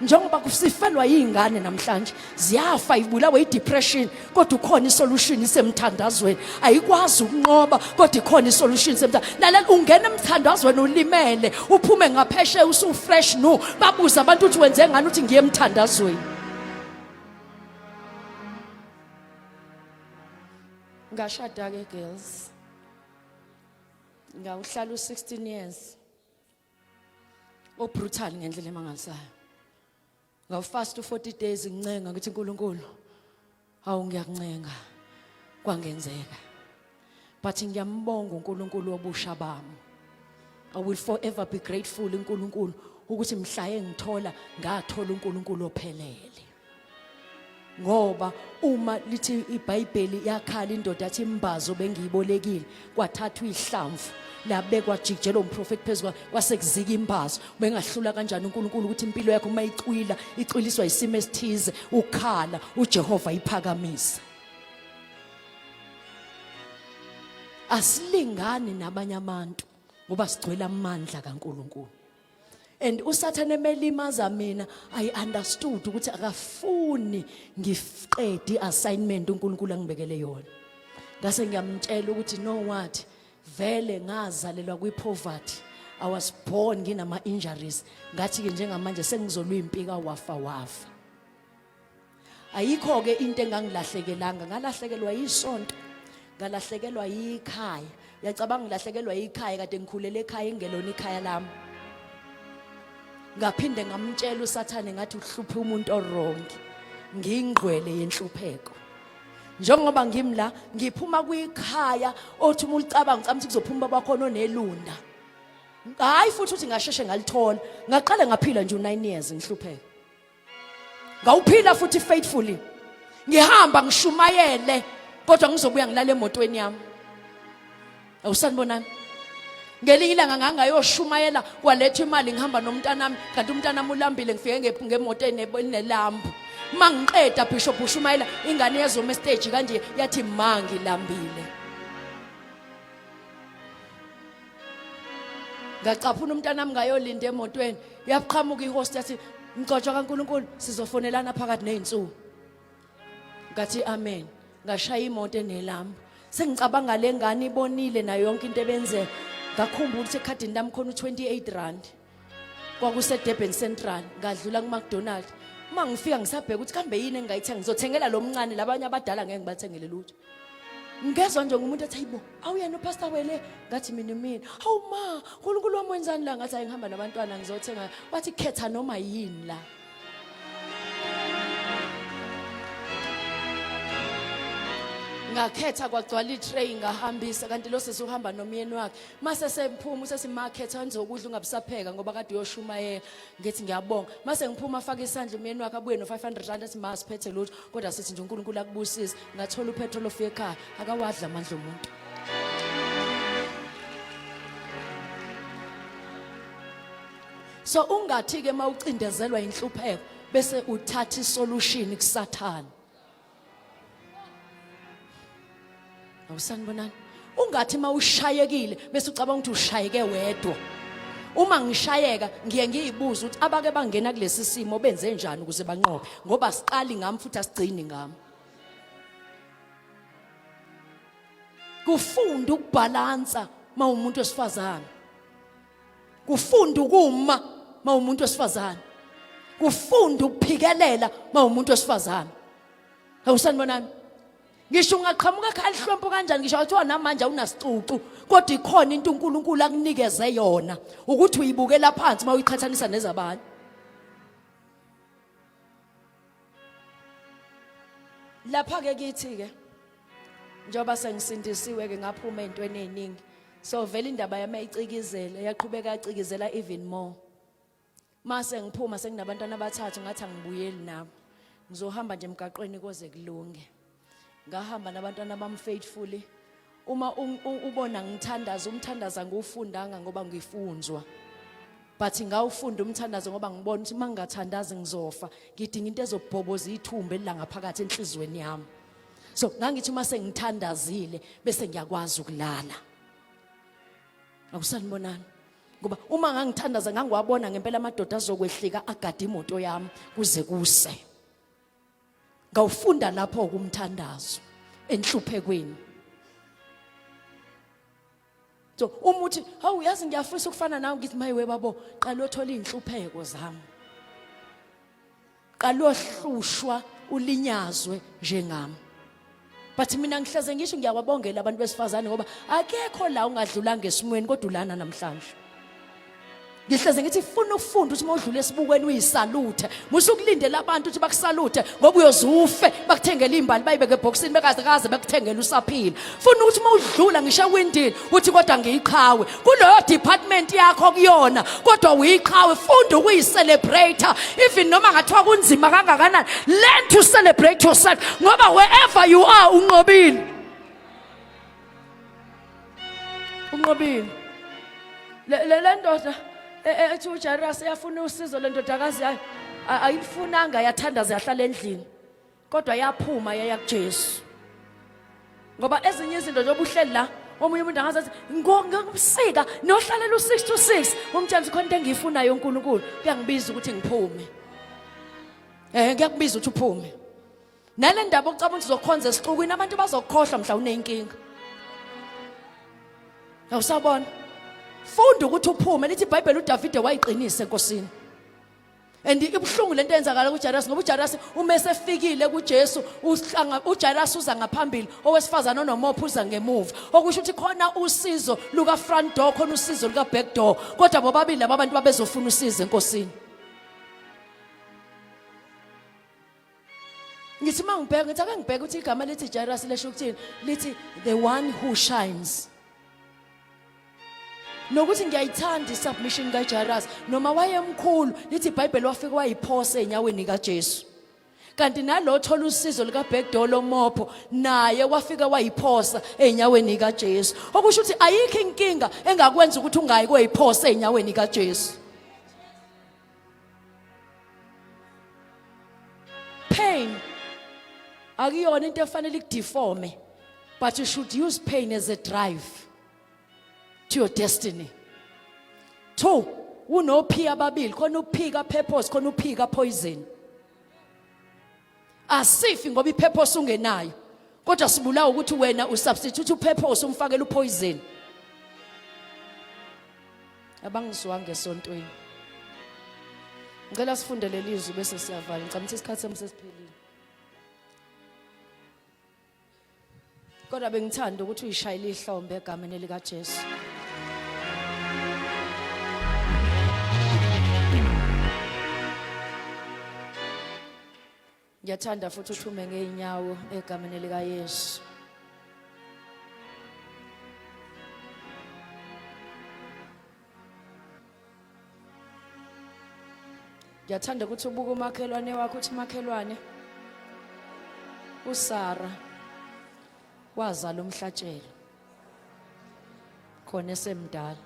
Njengoba kusifelwa yingane namhlanje, ziyafa, ibulawe i-depression, kodwa ukhona isolution isemthandazweni. Ayikwazi ukunqoba, kodwa ikhona isolution isemthandazweni. Lalela, ungena emthandazweni ulimele, uphume ngaphesheya usu-fresh no. Babuze abantu ukuthi wenze ngani, uthi ngiye emthandazweni. Ngashada ke girls, ngawuhlala u-16 years obrutal ngendlela emangalisayo. Ngawufast u40 days, ngincenga ngithi uNkulunkulu, hawu, ngiyakuncenga, kwangenzeka. But ngiyambonga uNkulunkulu wobusha bami. I will forever be grateful uNkulunkulu ukuthi mhla engithola ngathola uNkulunkulu ophelele. Ngoba uma lithi iBhayibheli, yakhala indoda yathi imbazo bengiyibolekile, kwathathwa ihlamvu labekwa jikelele umprofeti phezulu, kwase kuzika imbazo. Bengahlula kanjani uNkulunkulu ukuthi impilo yakho uma icwila icwiliswa isimo esithize, ukhala uJehova iphakamisa? Asilingani nabanye abantu ngoba sigcwele amandla kaNkulunkulu. And uSathane emelimaza mina, I understood ukuthi akafuni ngiqede i-assignment uNkulunkulu angibekele yona. Ngase ngiyamtshela ukuthi no, what, vele ngazalelwa kwi-poverty, I was born nginama injuries. Ngathi ke njengamanje sengizolwa impi kawafa wafa. Ayikho ke into engangilahlekelanga, ngalahlekelwa yisonto, ngalahlekelwa yikhaya. Uyacabanga, ngilahlekelwa yikhaya kade ngikhulele ekhaya engelona ikhaya lami. Ngaphinde ngamtshela uSathane ngathi uhluphe umuntu owrong, ngiyingqwele yenhlupheko. Njengoba ngimla ngiphuma kwikhaya othi uma ulicabanga ucabanga ukuthi kuzophuma bakhona onelunda. Hayi futhi uthi ngasheshe ngalithola, ngaqala ngaphila nje u9 years ngihlupheka. Ngawuphila futhi faithfully, ngihamba ngishumayele, kodwa ngizobuya ngilala emotweni yami. Awusanibonani. Ngelinye ilanga ngangayoshumayela, kwaletha imali, ngihamba nomntanami, kanti umntanami ulambile. Ngifike ngemoto enelambu. Uma ngiqeda bishop ushumayela, ingane yezoma estage kanje, yathi ma, ngilambile. Ngacaphuna umntanami, ngayolinda emotweni. Yaqhamuka ihost yathi, mgcotshwa kaNkuluNkulu, sizofonelana phakathi nezinsuku. Ngathi amen. Ngashaya imoto enelambu. Sengicabanga le ngane ibonile nayo yonke into ebenzeka. Ngakhumbula ukuthi ekhadini lami khona u28 rand. Kwakuse Durban Central, ngadlula ku McDonald. Uma ngifika ngisabheka ukuthi kambe yini engingayithenga, ngizothengela lo mncane, labanye abadala ngeke ngibathengele lutho. Ngezwa nje ngumuntu ethi hayibo, awuyena upastor wele, ngathi mina mina. Hawu ma, uNkulunkulu wami wenzani la? Ngathi ayingihamba nabantwana ngizothenga. Wathi khetha noma yini la. Ngakhetha kwagcwala itray ngahambisa, kanti lo sisi uhamba nomyeni wakhe. Mase semphuma usesimakhetha nizokudla ungabusapheka ngoba kade uyoshumayela. Ngithi ngiyabonga. Mase ngiphuma afake isandla umyeni wakhe abuye no-500 rand athi ma siphethe lutho, kodwa sithi nje uNkulunkulu akubusise. Ngathola upetrol ofika ekhaya, akawadla amandla omuntu. So ungathi ke mawucindezelwa inhlupheko bese uthatha isolution kuSathane. Awusanibonani? Ungathi mawushayekile bese ucabanga ukuthi ushayeke wedwa. Uma ngishayeka ngiye ngiyibuza ukuthi abake bangena kulesi simo benze njani ukuze banqobe, ngoba siqali ngami futhi asigcini ngami. Kufunda ukubhalansa mawumuntu wesifazane. Kufunda ukuma mawumuntu wesifazane. Kufunda ukuphikelela mawumuntu wesifazane. Awusanibonani? Ngisho ungaqhamuka ekhaya lihlompo kanjani, ngisho kuthiwa namanje awunasicucu, kodwa ikhona into uNkulunkulu akunikeze yona ukuthi uyibukela phansi uma uyiqhathanisa nezabanye. Lapha ke kithi ke njengoba sengisindisiwe ke ngaphuma ezintweni eziningi, so vele indaba yami ayicikizela, yaqhubeka yacikizela even more. Mase ngiphuma senginabantwana abathathu, ngathi angibuyeli nabo, ngizohamba nje emgaqweni koze kulunge. Ngahamba nabantwana bami faithfully. Uma ubona ngithandaza, umthandaza ngiwufundanga ngoba ngifunzwa, but ngawufunda umthandazo ngoba ngibona ukuthi uma ngingathandazi ngizofa. Ngidinga into ezobhoboza ithumba elangaphakathi enhlizweni yami. So ngangithi uma sengithandazile bese ngiyakwazi ukulala. Akusanibonani? Ngoba uma ngangithandaza ngangiwabona ngempela amadoda azokwehlika agade imoto yami kuze kuse. Ngawufunda lapho kumthandazo enhluphekweni. So uma uthi hawu yazi ngiyafisa ukufana nawe, ngithi maye webabo, qala uthola inhlupheko zami, qala uhlushwa ulinyazwe njengami. But mina ngihleze ngisho ngiyawabongela abantu besifazane, ngoba akekho la ungadlulanga esimweni kodwa ulana namhlanje. Ngihleze ngithi funa ukufunda ukuthi uma udlula esibukweni uyisaluthe, musukulindela abantu ukuthi bakusaluthe ngoba uyozufe bakuthengele imbali bayibeke ebhokisini bekaze kaze bakuthengele usaphila. Funa ukuthi uma udlula ngisho ewindini uthi kodwa ngiyiqhawe kuleyo department yakho kuyona, kodwa uyiqhawe. Funda ukuyicelebrate even noma ngathiwa kunzima kangakanani, learn to celebrate yourself ngoba wherever you are unqobile, unqobile. Le le ndoda ethi uJairus iyafuna usizo, le ndodakazi yayo ayifunanga, yathandaza yahlala endlini, kodwa yaphuma yaya kuJesu. Ngoba ezinye izinto njengoba uhleli la, omunye umuntu angaze athi ngokubusika nohlalela u6 to 6, umtshela ukuthi khona into engiyifunayo uNkulunkulu kuyangibiza ukuthi ngiphume. Kuyakubiza ukuthi uphume. Nale ndaba ocabanga ukuthi uzokhonza esixukwini, abantu bazokukhohlwa mhla uneyinkinga. Awusabona? Funda ukuthi uphume. Lithi iBhayibheli uDavide wayiqinisa enkosini. And ibuhlungu lento eyenzakala kuJairus, ngoba uJairus uma esefikile kuJesu uhlanga, uJairus uza ngaphambili, owesifazane onomopho uza ngemuva, okusho ukuthi khona usizo luka front door, khona usizo luka back door, kodwa bobabili laba bantu babezofuna usizo enkosini. Ngithi uma ngibheka ngithi ake ngibheke ukuthi igama lithi Jairus lisho ukuthini, lithi the one who shines. Nokuthi ngiyayithanda isubmission kaJairus, noma wayemkhulu, lithi iBhayibheli wafika wayiphosa enyaweni kaJesu. Kanti nalo thola usizo lika back door lomopho naye wafika wayiphosa enyaweni kaJesu. Okusho ukuthi ayikho inkinga engakwenza ukuthi ungayi koyiphosa enyaweni kaJesu. Pain akuyona into efanele ikudeforme, but you should use pain as a drive to your destiny. Two, unophi ababili, khona uphika purpose, khona uphika poison. Asifi ngoba ipurpose ungenayo, kodwa sibulawa ukuthi wena usubstitute upurpose umfakele upoison. Abangizwanga esontweni. Ngicela sifunde leli zwi bese siyavala. Ngicabanga ukuthi isikhathi sami sesiphelile. Kodwa bengithanda ukuthi uyishayele ihlombe egameni likaJesu. Ngiyathanda futhi uthume ngeenyawo egameni likaYesu. Ngiyathanda ukuthi ubuke umakhelwane wakho uthi makhelwane uSara wazala umhlatshelo khona esemdala.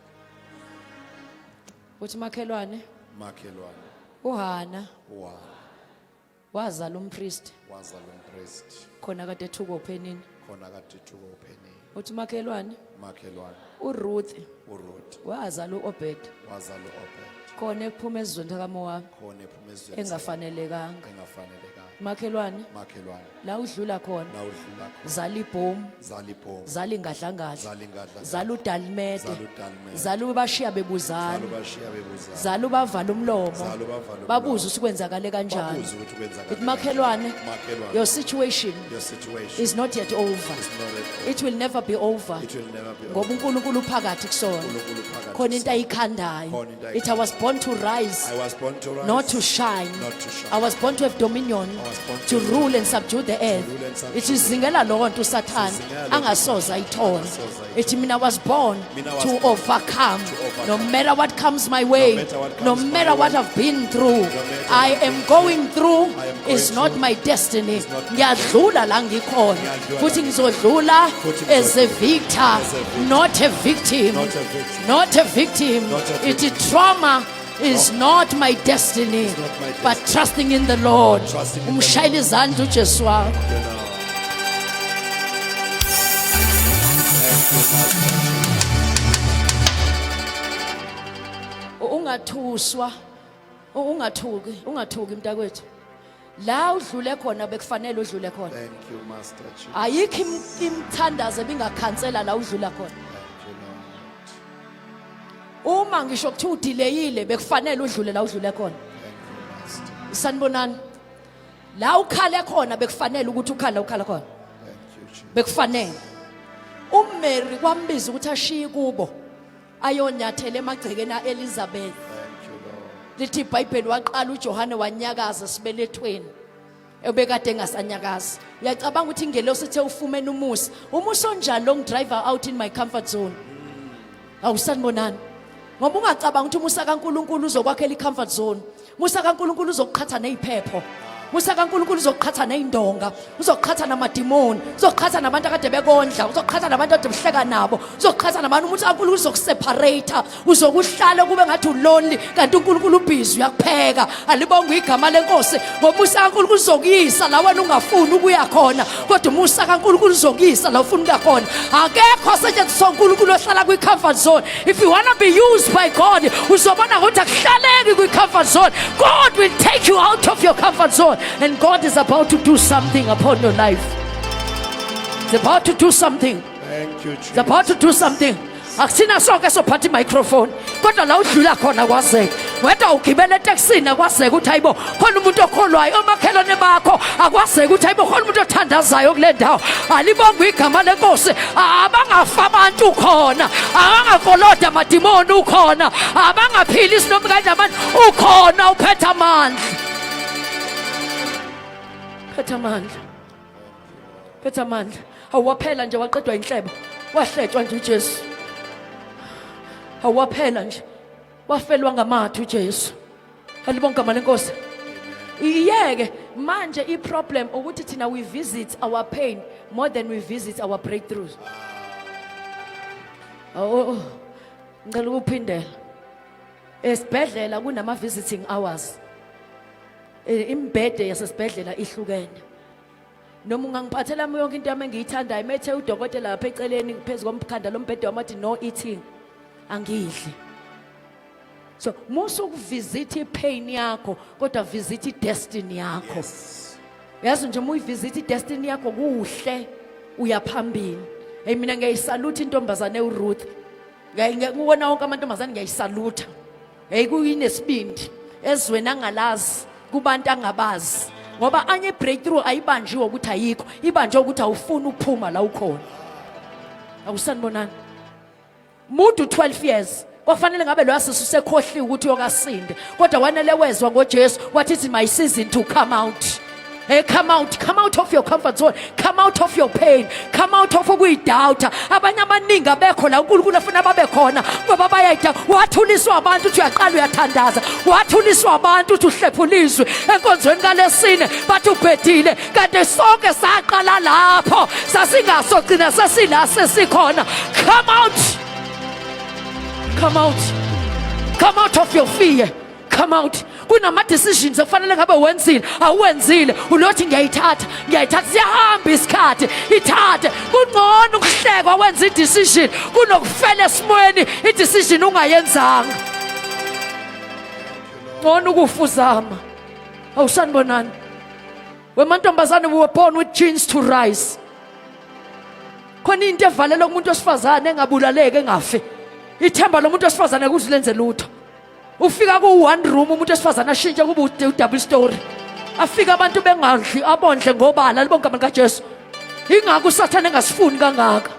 Uthi makhelwane Makhelwane. uHana Uhana wazala umpriest wazala umpriest khona kade ethuka uphenini. Khona kade ethuka uphenini. Uthi makhelwane Makhelwane uRuth uRuth wazala uObed wazala uObed khona ephuma ezweni likaMowabi khona ephuma ezweni engafanelekanga. Engafanelekanga. Makhelwane Makhelwane la udlula khona la udlula khona zala ibhomu zala ibhomu zala ingadlangadla zala ingadlangadla zala udalimede zala udalimede zala ubashiya bebuzana zala ubashiya bebuzana zala ubavala umlomo zala ubavala umlomo babuze ukuthi kwenzakale kanjani. Babuze ukuthi kwenzakale Ithi makhelwane makhelwane your situation your situation is not yet over. Is not yet over. It will never be over. It will never be Ngoba over. uNkulunkulu uphakathi kusona. uNkulunkulu uphakathi Khona into kusona. ayikhandayo. Khona into It I was born to rise, I was born to rise, not to shine. Not to shine. I was born to have dominion, I was born to to rule and subdue the earth. rule and subdue Ithi zingela lowo nto uSathane Sizingela leyo nto angasoze ayithole. angasoze ayithole. Ithi mina was born Mina was to born overcome. to overcome. No matter what comes my way, No matter what no comes my matter what way, I've been through, no matter I what am I've been going through I am going is not through my destiny. is not my Ngiyadlula la ngikhona. Ngiyadlula Futhi la ngizodlula Futhi as a ngizodlula victor, as a victor. not a victim. Not a victim. Not a victim. Not a It victim. trauma is not my destiny, It's not my but destiny. Trusting in the Lord. Trusting in the Umshayele Lord. izandla uJesu wakho. You know. Thank you, Master Jesus. Ungathuswa, ungathuki, ungathuki mntakwethu. La udlule khona bekufanele udlule khona. Thank you, Master Jesus. Ayikho imithandazo ebingakhansela la udlula khona. Thank you, Lord. Uma ngisho kuthiwa udeleyile bekufanele udlule la udlule khona. Thank you, Master. Sanibonani. La ukhale khona bekufanele ukuthi ukhale la ukhala khona. Thank you, Jesus. Bekufanele. UMary kwambiza ukuthi ashiye kubo ayonyathela emagcekeni aElizabeth. Thank you, Lord. Lithi iBhayibheli waqala uJohane wanyakaza sibelethweni. Ebekade engasanyakazi. Uyacabanga ukuthi ingelosi ithe ufumene umusa. Umusa onjani lo ngi-drive out in my comfort zone? Awusanibonani. Ngoba ungacabanga ukuthi umusa kaNkuluNkulu uzokwakhela i-comfort zone. Umusa kaNkuluNkulu uzokuqhatha neziphepho. Umusa kaNkuluNkulu uzokuqhatha nezindonga, uzokuqhatha namadimoni, uzokuqhatha nabantu akade bekondla, uzokuqhatha nabantu akade behleka nabo, uzokuqhatha nabantu. Umusa kaNkuluNkulu uzokuseparate, uzokuhlala kube ngathi ulonely kanti uNkulunkulu ubhizi uyakupheka. Alibongwe igama lenkosi ngoba umusa kaNkuluNkulu uzokuyisa la wena ungafuni ukuya khona, kodwa umusa kaNkuluNkulu uzokuyisa la ufuna ukuya khona. Akekho osetshenziswa uNkulunkulu ohlala kwi-comfort zone. If you wanna be used by God, uzobona ukuthi akuhlaleki kwi-comfort zone. God will take you out of your comfort zone, and God is about to do something upon your life. He's about to do something. Thank you, Jesus. He's about to do something. Akusina sonke sophatha imicrophone, kodwa la udlula khona kwazeke. Wedwa ugibela etekisini akwazeke ukuthi hayibo khona umuntu okholwayo, omakhelwane bakho akwazeke ukuthi hayibo khona umuntu othandazayo kule ndawo. Alibongwe igama lenkosi. Abangafa abantu ukhona, abangakoloda amadimoni ukhona, abangaphilisi noma kanjani abantu ukhona, uphethe amandla. Phethe amandla. Phethe amandla. Awuwaphela nje waqedwa inhlebo. Wahletshwa nje uJesu. Awuwaphela nje. Wafelwa ngamathu uJesu. Alibonke igama lenkosi. Iyeke manje i-problem ukuthi thina we visit our pain more than we visit our breakthroughs. Oh, ngicela ukuphindela. Esibhedlela kunama visiting hours. Imbhede yasesibhedlela ihlukene. Noma ungangiphathela yonke into yami engiyithandayo, methe udokotela lapha eceleni phezu komkhanda lombhede wami athi no eating, angidli. So musa ukuvisit ipain yakho, kodwa visit idestiny yakho. Yes. Yazi nje uma uyivisit idestiny yakho kuhle uyaphambili. Hey, mina ngiyayisalutha intombazane uRuth. Ngiyakubona wonke amantombazane ngiyayisalutha. Hey, kuyinesibindi ezweni angalazi, kubantu angabazi. Ngoba anye breakthrough ayibanjiwe ukuthi ayikho, ibanjwe ukuthi awufuni ukuphuma la ukhona. Awusanibonani. Mudu 12 years kwafanele ngabe loya sisi usekhohliwe ukuthi uyokasinde, kodwa wanele wezwa ngoJesu wathi, "It's my season to come out." Hey, come out, come out of your comfort zone, come out of your pain, come out of ukuyidoubt. Abanye abaningi abekho la uNkulunkulu afuna babe khona ngoba bayayida. Wathuliswa abantu uthi uyaqala uyathandaza, wathuliswa abantu uthi uhlephula izwi enkonzweni kalesine, bathi ubhedile, kanti sonke saqala lapho sasingasogcina sesila sesikhona. Come out, come out, come out of your fear, come out. Kunama decisions okufanele ngabe wenzile, awuwenzile, ulothi ngiyayithatha, ngiyayithatha, siyahamba isikhathi, ithathe. Kungcono ukuhlekwa wenza i-decision kunokufela esimweni i-decision ungayenzanga. Ngcono ukufuzama. Awusanibonani wemantombazane, we were born with genes to rise. Khona into evalela umuntu wesifazane engabulaleki, engafi. Ithemba lomuntu wesifazane kuze lenze lutho. Ufika ku one room umuntu wesifazane ashintshe kube u-double story, afika abantu bengadli, abondle ngobala libonke igama likaJesu. Ingakho uSathane engasifuni kangaka.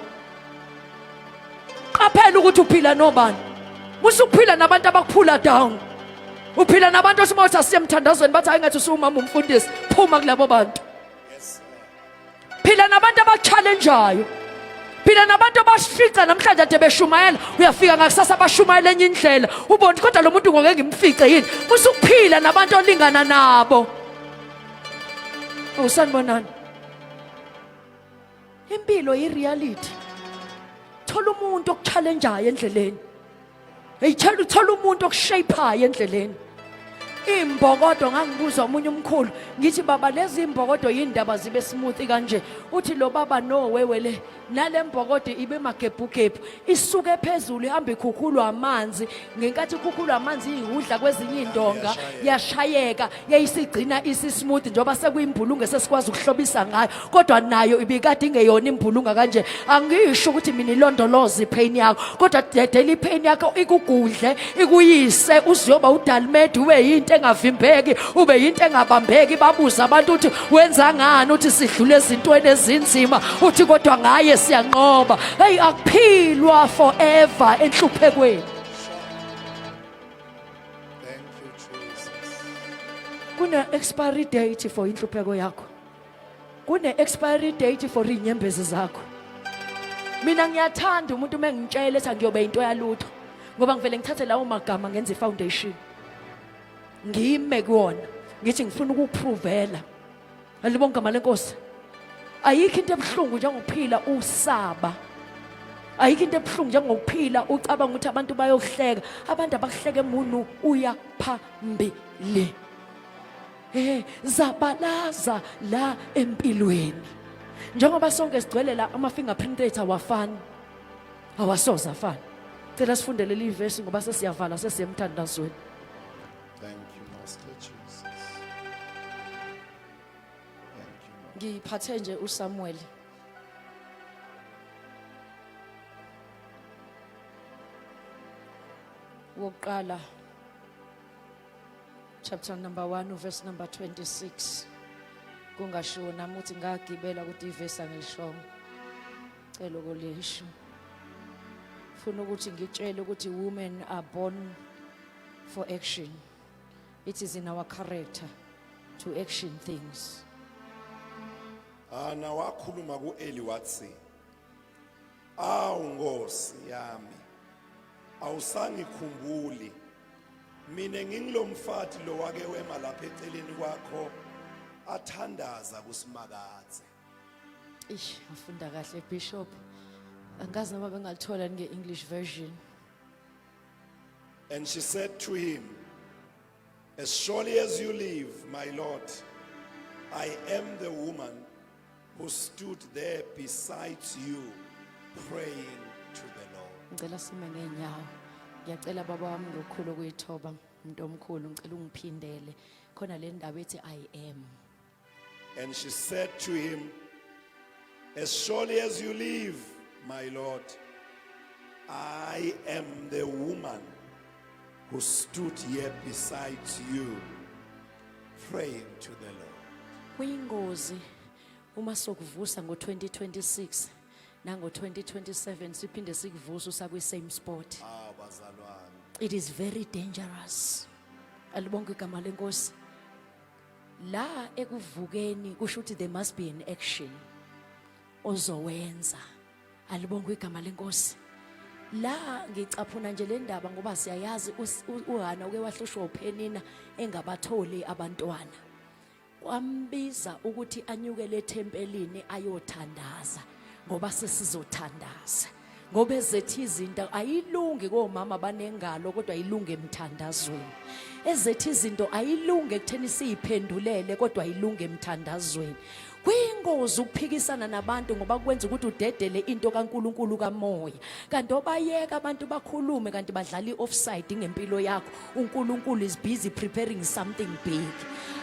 Qaphela ukuthi uphila nobani. Musukuphila nabantu abakuphula down. Uphila nabantu osimothi asiye emthandazweni, bathi hayi, ngathi usumama umfundisi. Phuma kulabo bantu. Phila nabantu abachallengeayo, phila nabantu abashica namhlanje ade beshumayela, uyafika ngakusasa bashumayela enye indlela, ubone kodwa lo muntu ngoke ngimfice yini. Musukuphila nabantu olingana nabo. Awusanibonani, impilo yi-reality. Thola umuntu okuchallengeayo endleleni. Hey, thola umuntu okushapeayo endleleni. Imbokodo, ngangibuza omunye umkhulu, ngithi, "Baba, lezi imbokodo yindaba zibe smooth kanje?" Uthi lo baba, "No, wewe, le nale mbokodo ibe magebhugebhu, isuke phezulu ihamba ikhukhulwa amanzi. Ngenkathi ikhukhulwa amanzi ihudla kwezinye indonga, yashayeka, yayisigcina isi-smooth njengoba sekuyimbulunga sesikwazi ukuhlobisa ngayo, kodwa nayo ibikade ingeyona imbulunga kanje." Angisho ukuthi mina ilondoloze ipain yakho, kodwa dedela ipain yakho ikugudle ikuyise uziyoba udalimedi, ube yinto engavimbeki, ube yinto engabambeki. Babuza abantu ukuthi wenza ngani, uthi sidlule ezintweni ezinzima, uthi kodwa ngaye siyanqoba. Hey, akuphilwa forever enhluphekweni. Thank you, Jesus. Kune expiry date for inhlupheko yakho, kune expiry date for inyembezi zakho. Mina ngiyathanda umuntu uma engitshela ethi ngiyobe into yalutho, ngoba ngivele ngithathe lawo magama ngenze ifoundation, ngime kuwona, ngithi ngifuna ukuprovela. Alibonke igama lenkosi. Ayikho into ebuhlungu njengokuphila usaba. Ayikho into ebuhlungu njengokuphila ucabanga ukuthi abantu bayokuhleka. Abantu abakuhleke munu, uya phambili. Zabalaza la empilweni. Njengoba sonke sigcwele la, ama fingerprint ethu awafani, awasoze afana. Cela sifunde leli verse ngoba sesiyavala, sesiyemthandazweni. Thank you, Master Jesus. Thank you, Lord. Ngiphathe nje uSamuel wokuqala, chapter number 1, verse number 26. Kungashiwo nami ukuthi ngagibela ukuthi ivesi angilishongo. Cela ukulisho. Funa ukuthi ngitshele ukuthi women are born for action. It is in our character to action things. Hana wakhuluma kuEli wathi, "Awu Nkosi yami, awusangikhumbuli mina ngingilomfati lo wake wema lapha eceleni kwakho athandaza kuSimakadze." Ish, afunda kahle bishop. Angazi noma bengalithola nge-English version. And she said to him, "As surely as you live, my Lord, I am the woman who stood there beside you praying to the Lord." Ngicela sime ngeenyawo. Ngiyacela baba wami ngokukhulu ukuyithoba, umuntu omkhulu, ngicela ungiphindele. Khona le ndaba ethi "I am." And she said to him, "As surely as you live, my Lord, I am the woman who stood here beside you praying to the Lord." Kuyingozi uma sokuvusa ngo-2026 nango-2027 siphinde sikuvuse usakwi-same spot. Awu bazalwane. It is very dangerous. Alibonke igama lenkosi. La ekuvukeni kusho ukuthi there must be an action ozowenza. Alibonke igama lenkosi. La ngicaphuna nje le ndaba ngoba siyayazi uHana uke wahlushwa uPhenina engabatholi abantwana. Kwambiza ukuthi anyukele ethempelini ayothandaza ngoba sesizothandaza. Ngoba ezethi izinto ayilungi komama banengalo kodwa ayilungi emthandazweni. Ezethi izinto ayilungi ekutheni siyiphendulele kodwa ayilungi emthandazweni. Kuyingozi ukuphikisana nabantu ngoba kwenza ukuthi udedele into kaNkuluNkulu kamoya. Kanti obayeka abantu bakhulume kanti badlala i-offside ngempilo yakho. uNkulunkulu is busy preparing something big.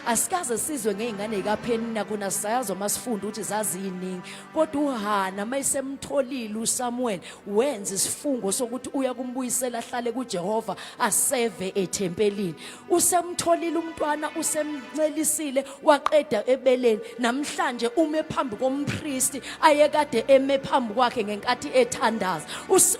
Asikaze sizwe ngezingane zikaPhenina kuna sayazi uma sifunda ukuthi zaziyiningi. Kodwa uHana mayisemtholile uSamuel wenza isifungo sokuthi uya kumbuyisela ahlale kuJehova aseve ethempelini. Usemtholile umntwana usemncelisile waqeda ebeleni. Namhlanje ume phambi kompristi ayekade eme phambi kwakhe ngenkathi ethandaza.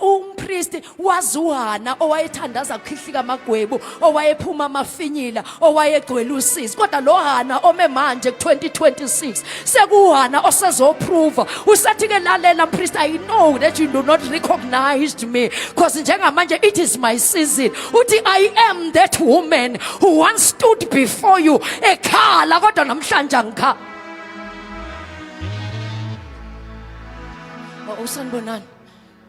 Umpristi wazi uHana owayethandaza kukhihli amagwebu owayephuma amafinyila owayegcwele usizi kodwa lo Hana ome manje ku2026 sekuHana osezoprova usethi ke lalela mpriest I know that you do not recognize me because njengamanje it is my season uthi I am that woman who once stood before you ekhala kodwa namhlanje angikhala. Oh, usanibonani.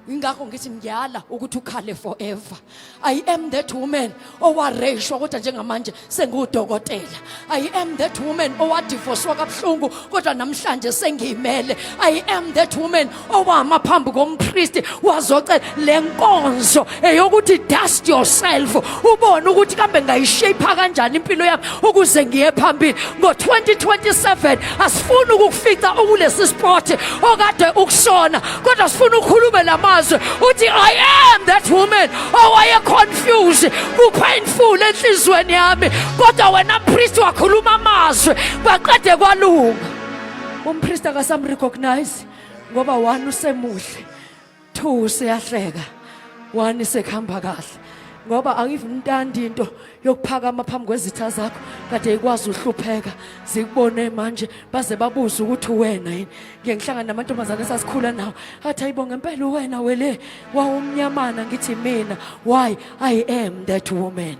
Ingakho ngithi ngiyala ukuthi ukhale forever. I am that woman owareyishwa kodwa njengamanje sengiwudokotela. I am that woman owadivoswa kabuhlungu kodwa namhlanje sengiyimele. I am that woman owama phambi kompristi wazocela le nkonzo eyokuthi dust yourself ubone ukuthi kambe ngayishape kanjani impilo yami ukuze ngiye phambili. Ngo-2027 asifuni ukukufica ukulesi spot okade ukusona kodwa sifuna ukhulume lamazwi uthi I am that woman owaye confused kupainful enhlizweni yami kodwa wena priest wakhuluma amazwi kwaqede kwalunga. Umpriest akasamrecognize ngoba one usemuhle, two useyahleka, one sekuhamba kahle ngoba angivumntandi into yokuphakama phambi kwezitha zakho kade ikwazi uhlupheka zikubone manje baze babuze ukuthi wena yini. Ngike ngihlangane namantombazane esasikhula nawo athi ayibo ngempela uwena wele wawumnyamana, ngithi mina why I am that woman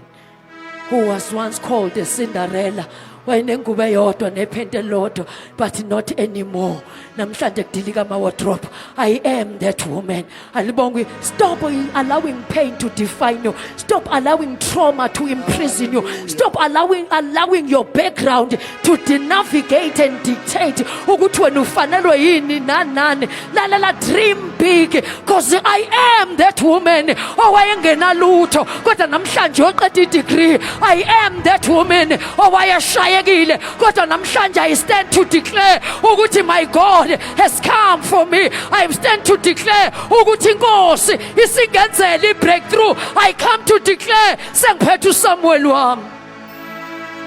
who was once called a Cinderella. Wayenengubo eyodwa nephente elilodwa but not anymore. Namhlanje kudilika ama wardrobe. I am that woman. Alibongwe. Stop allowing pain to define you. Stop allowing trauma to imprison you. Stop allowing your background to navigate and dictate ukuthi wena ufanelwe yini nani nani. Lalela, dream big because I am that woman owayengenalutho kodwa namhlanje oqeda i-degree. I am that woman owayeshayekile kodwa namhlanje I stand to declare ukuthi my God has come for me. I stand to declare ukuthi inkosi isingenzela i-breakthrough. I come to declare sengiphethe uSamuel wami.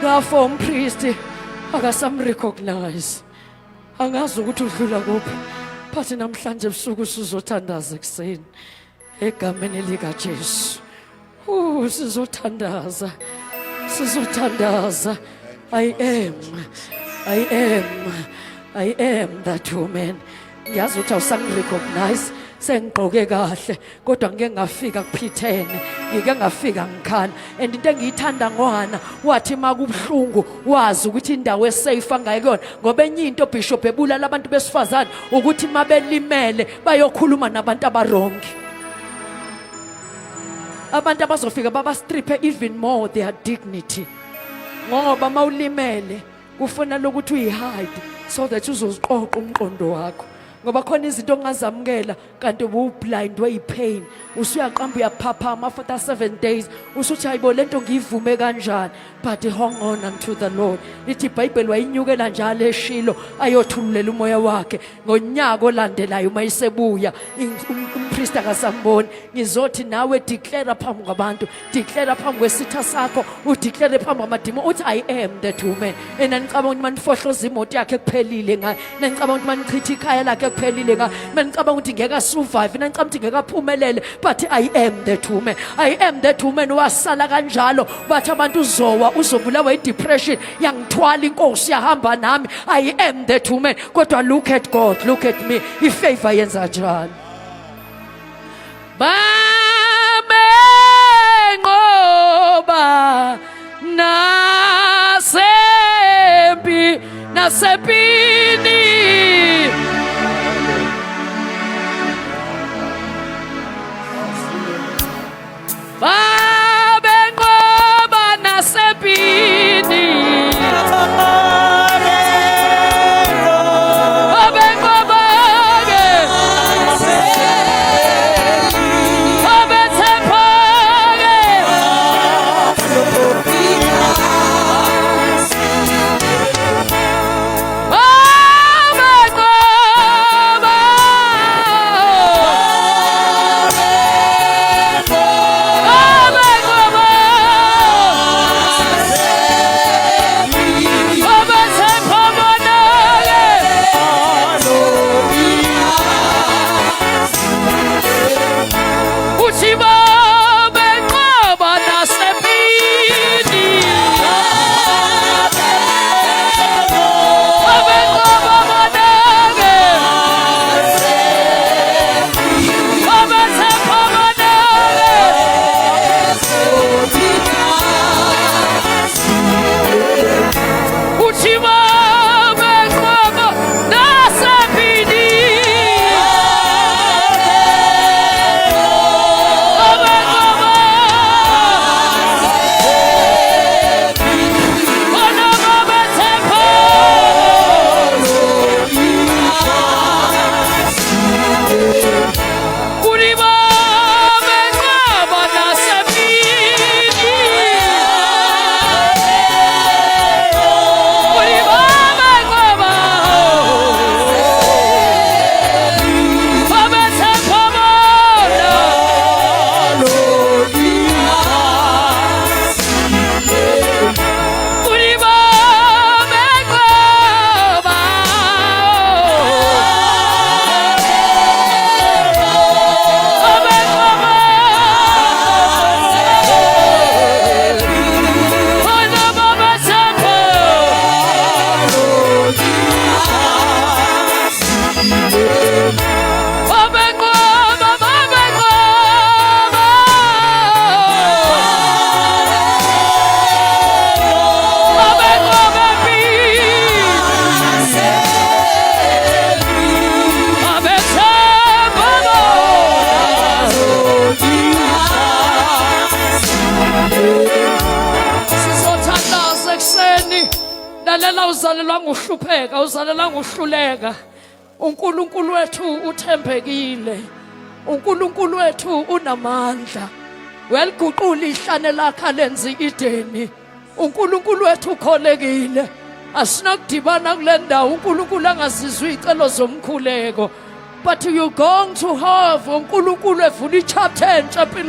Ngafo umpriest akasamrecognize, angazi ukuthi udlula kuphi, but namhlanje ebusuku sizothandaza ekuseni egameni likaJesu. Sizothandaza, sizothandaza. I am, I am, I am that woman. Ngiyazi ukuthi awusangirecognize, sengigqoke kahle kodwa ngike ngafika kuphithene, ngike ngafika ngikhala. And into engiyithanda ngoHana, wathi makubuhlungu wazi ukuthi indawo esafe angayikona, ngoba enye into bishop ebulala abantu besifazane ukuthi mabelimele bayokhuluma nabantu abarongi, abantu abazofika babastriphe even more their dignity, ngoba mawulimele kufanele ukuthi uyihide so that uzoziqoqa umqondo wakho, ngoba khona izinto ongazamukela kanti ubublindwe yipain. Usuyaqamba uyaphaphama after 7 days usuthi hayibo lento ngiyivume kanjani? But hang on unto the Lord. Lithi iBhayibheli wayinyukela njalo eshilo ayothululela umoya wakhe. Ngonyaka olandelayo uma isebuya Umpriest akasamboni. Ngizothi nawe declare phambi kwabantu, declare phambi kwesitha sakho, udeclare phambi kwamadimo uthi, "I am that woman." Enanicabanga ukuthi manifohloza imoto yakhe kuphelile ngayo, nanicabanga ukuthi manichitha ikhaya lakhe kuphelile ngayo, manicabanga ukuthi ngeke asurvive, nanicabanga ukuthi ngeke aphumelele, but I am that woman. I am that woman. Wasala kanjalo, bathi abantu uzowa, uzobulawa i-depression. Yangithwala inkosi, yahamba nami. I am that woman. Kodwa look at God, look at me. Ifavor yenza njalo. Babenqoba nasempi, nasempini. Babenqoba nasempini. Babenqoba ke. Babethemba ke. Babenqoba. Babenqoba. Babethemba bona ke. Uthi babenqoba nasempini. Babenqoba bona ke. Babethemba bona ke. Uthi babenqoba nasempini. Babenqoba. Bona babethemba. Uthi babenqoba nasempini. Uthi babenqoba. Babethemba bona. Uthi babenqoba. Babenqoba. Bona babethemba. Babenqoba, babenqoba. Babenqoba empini. Babethemba bona. Sizothandaza ekuseni. Lalela, uzalelwanga uhlupheka, uzalelwanga uhluleka. UNkulunkulu wethu uthembekile, uNkulunkulu wethu unamandla, uyaliguqula ihlane lakhe alenze ideni. UNkulunkulu wethu ukholekile. Asinakudibana kule ndawo uNkulunkulu angazizwa iy'celo zomkhuleko, but you going to have uNkulunkulu evula ichapter entsha empilweni.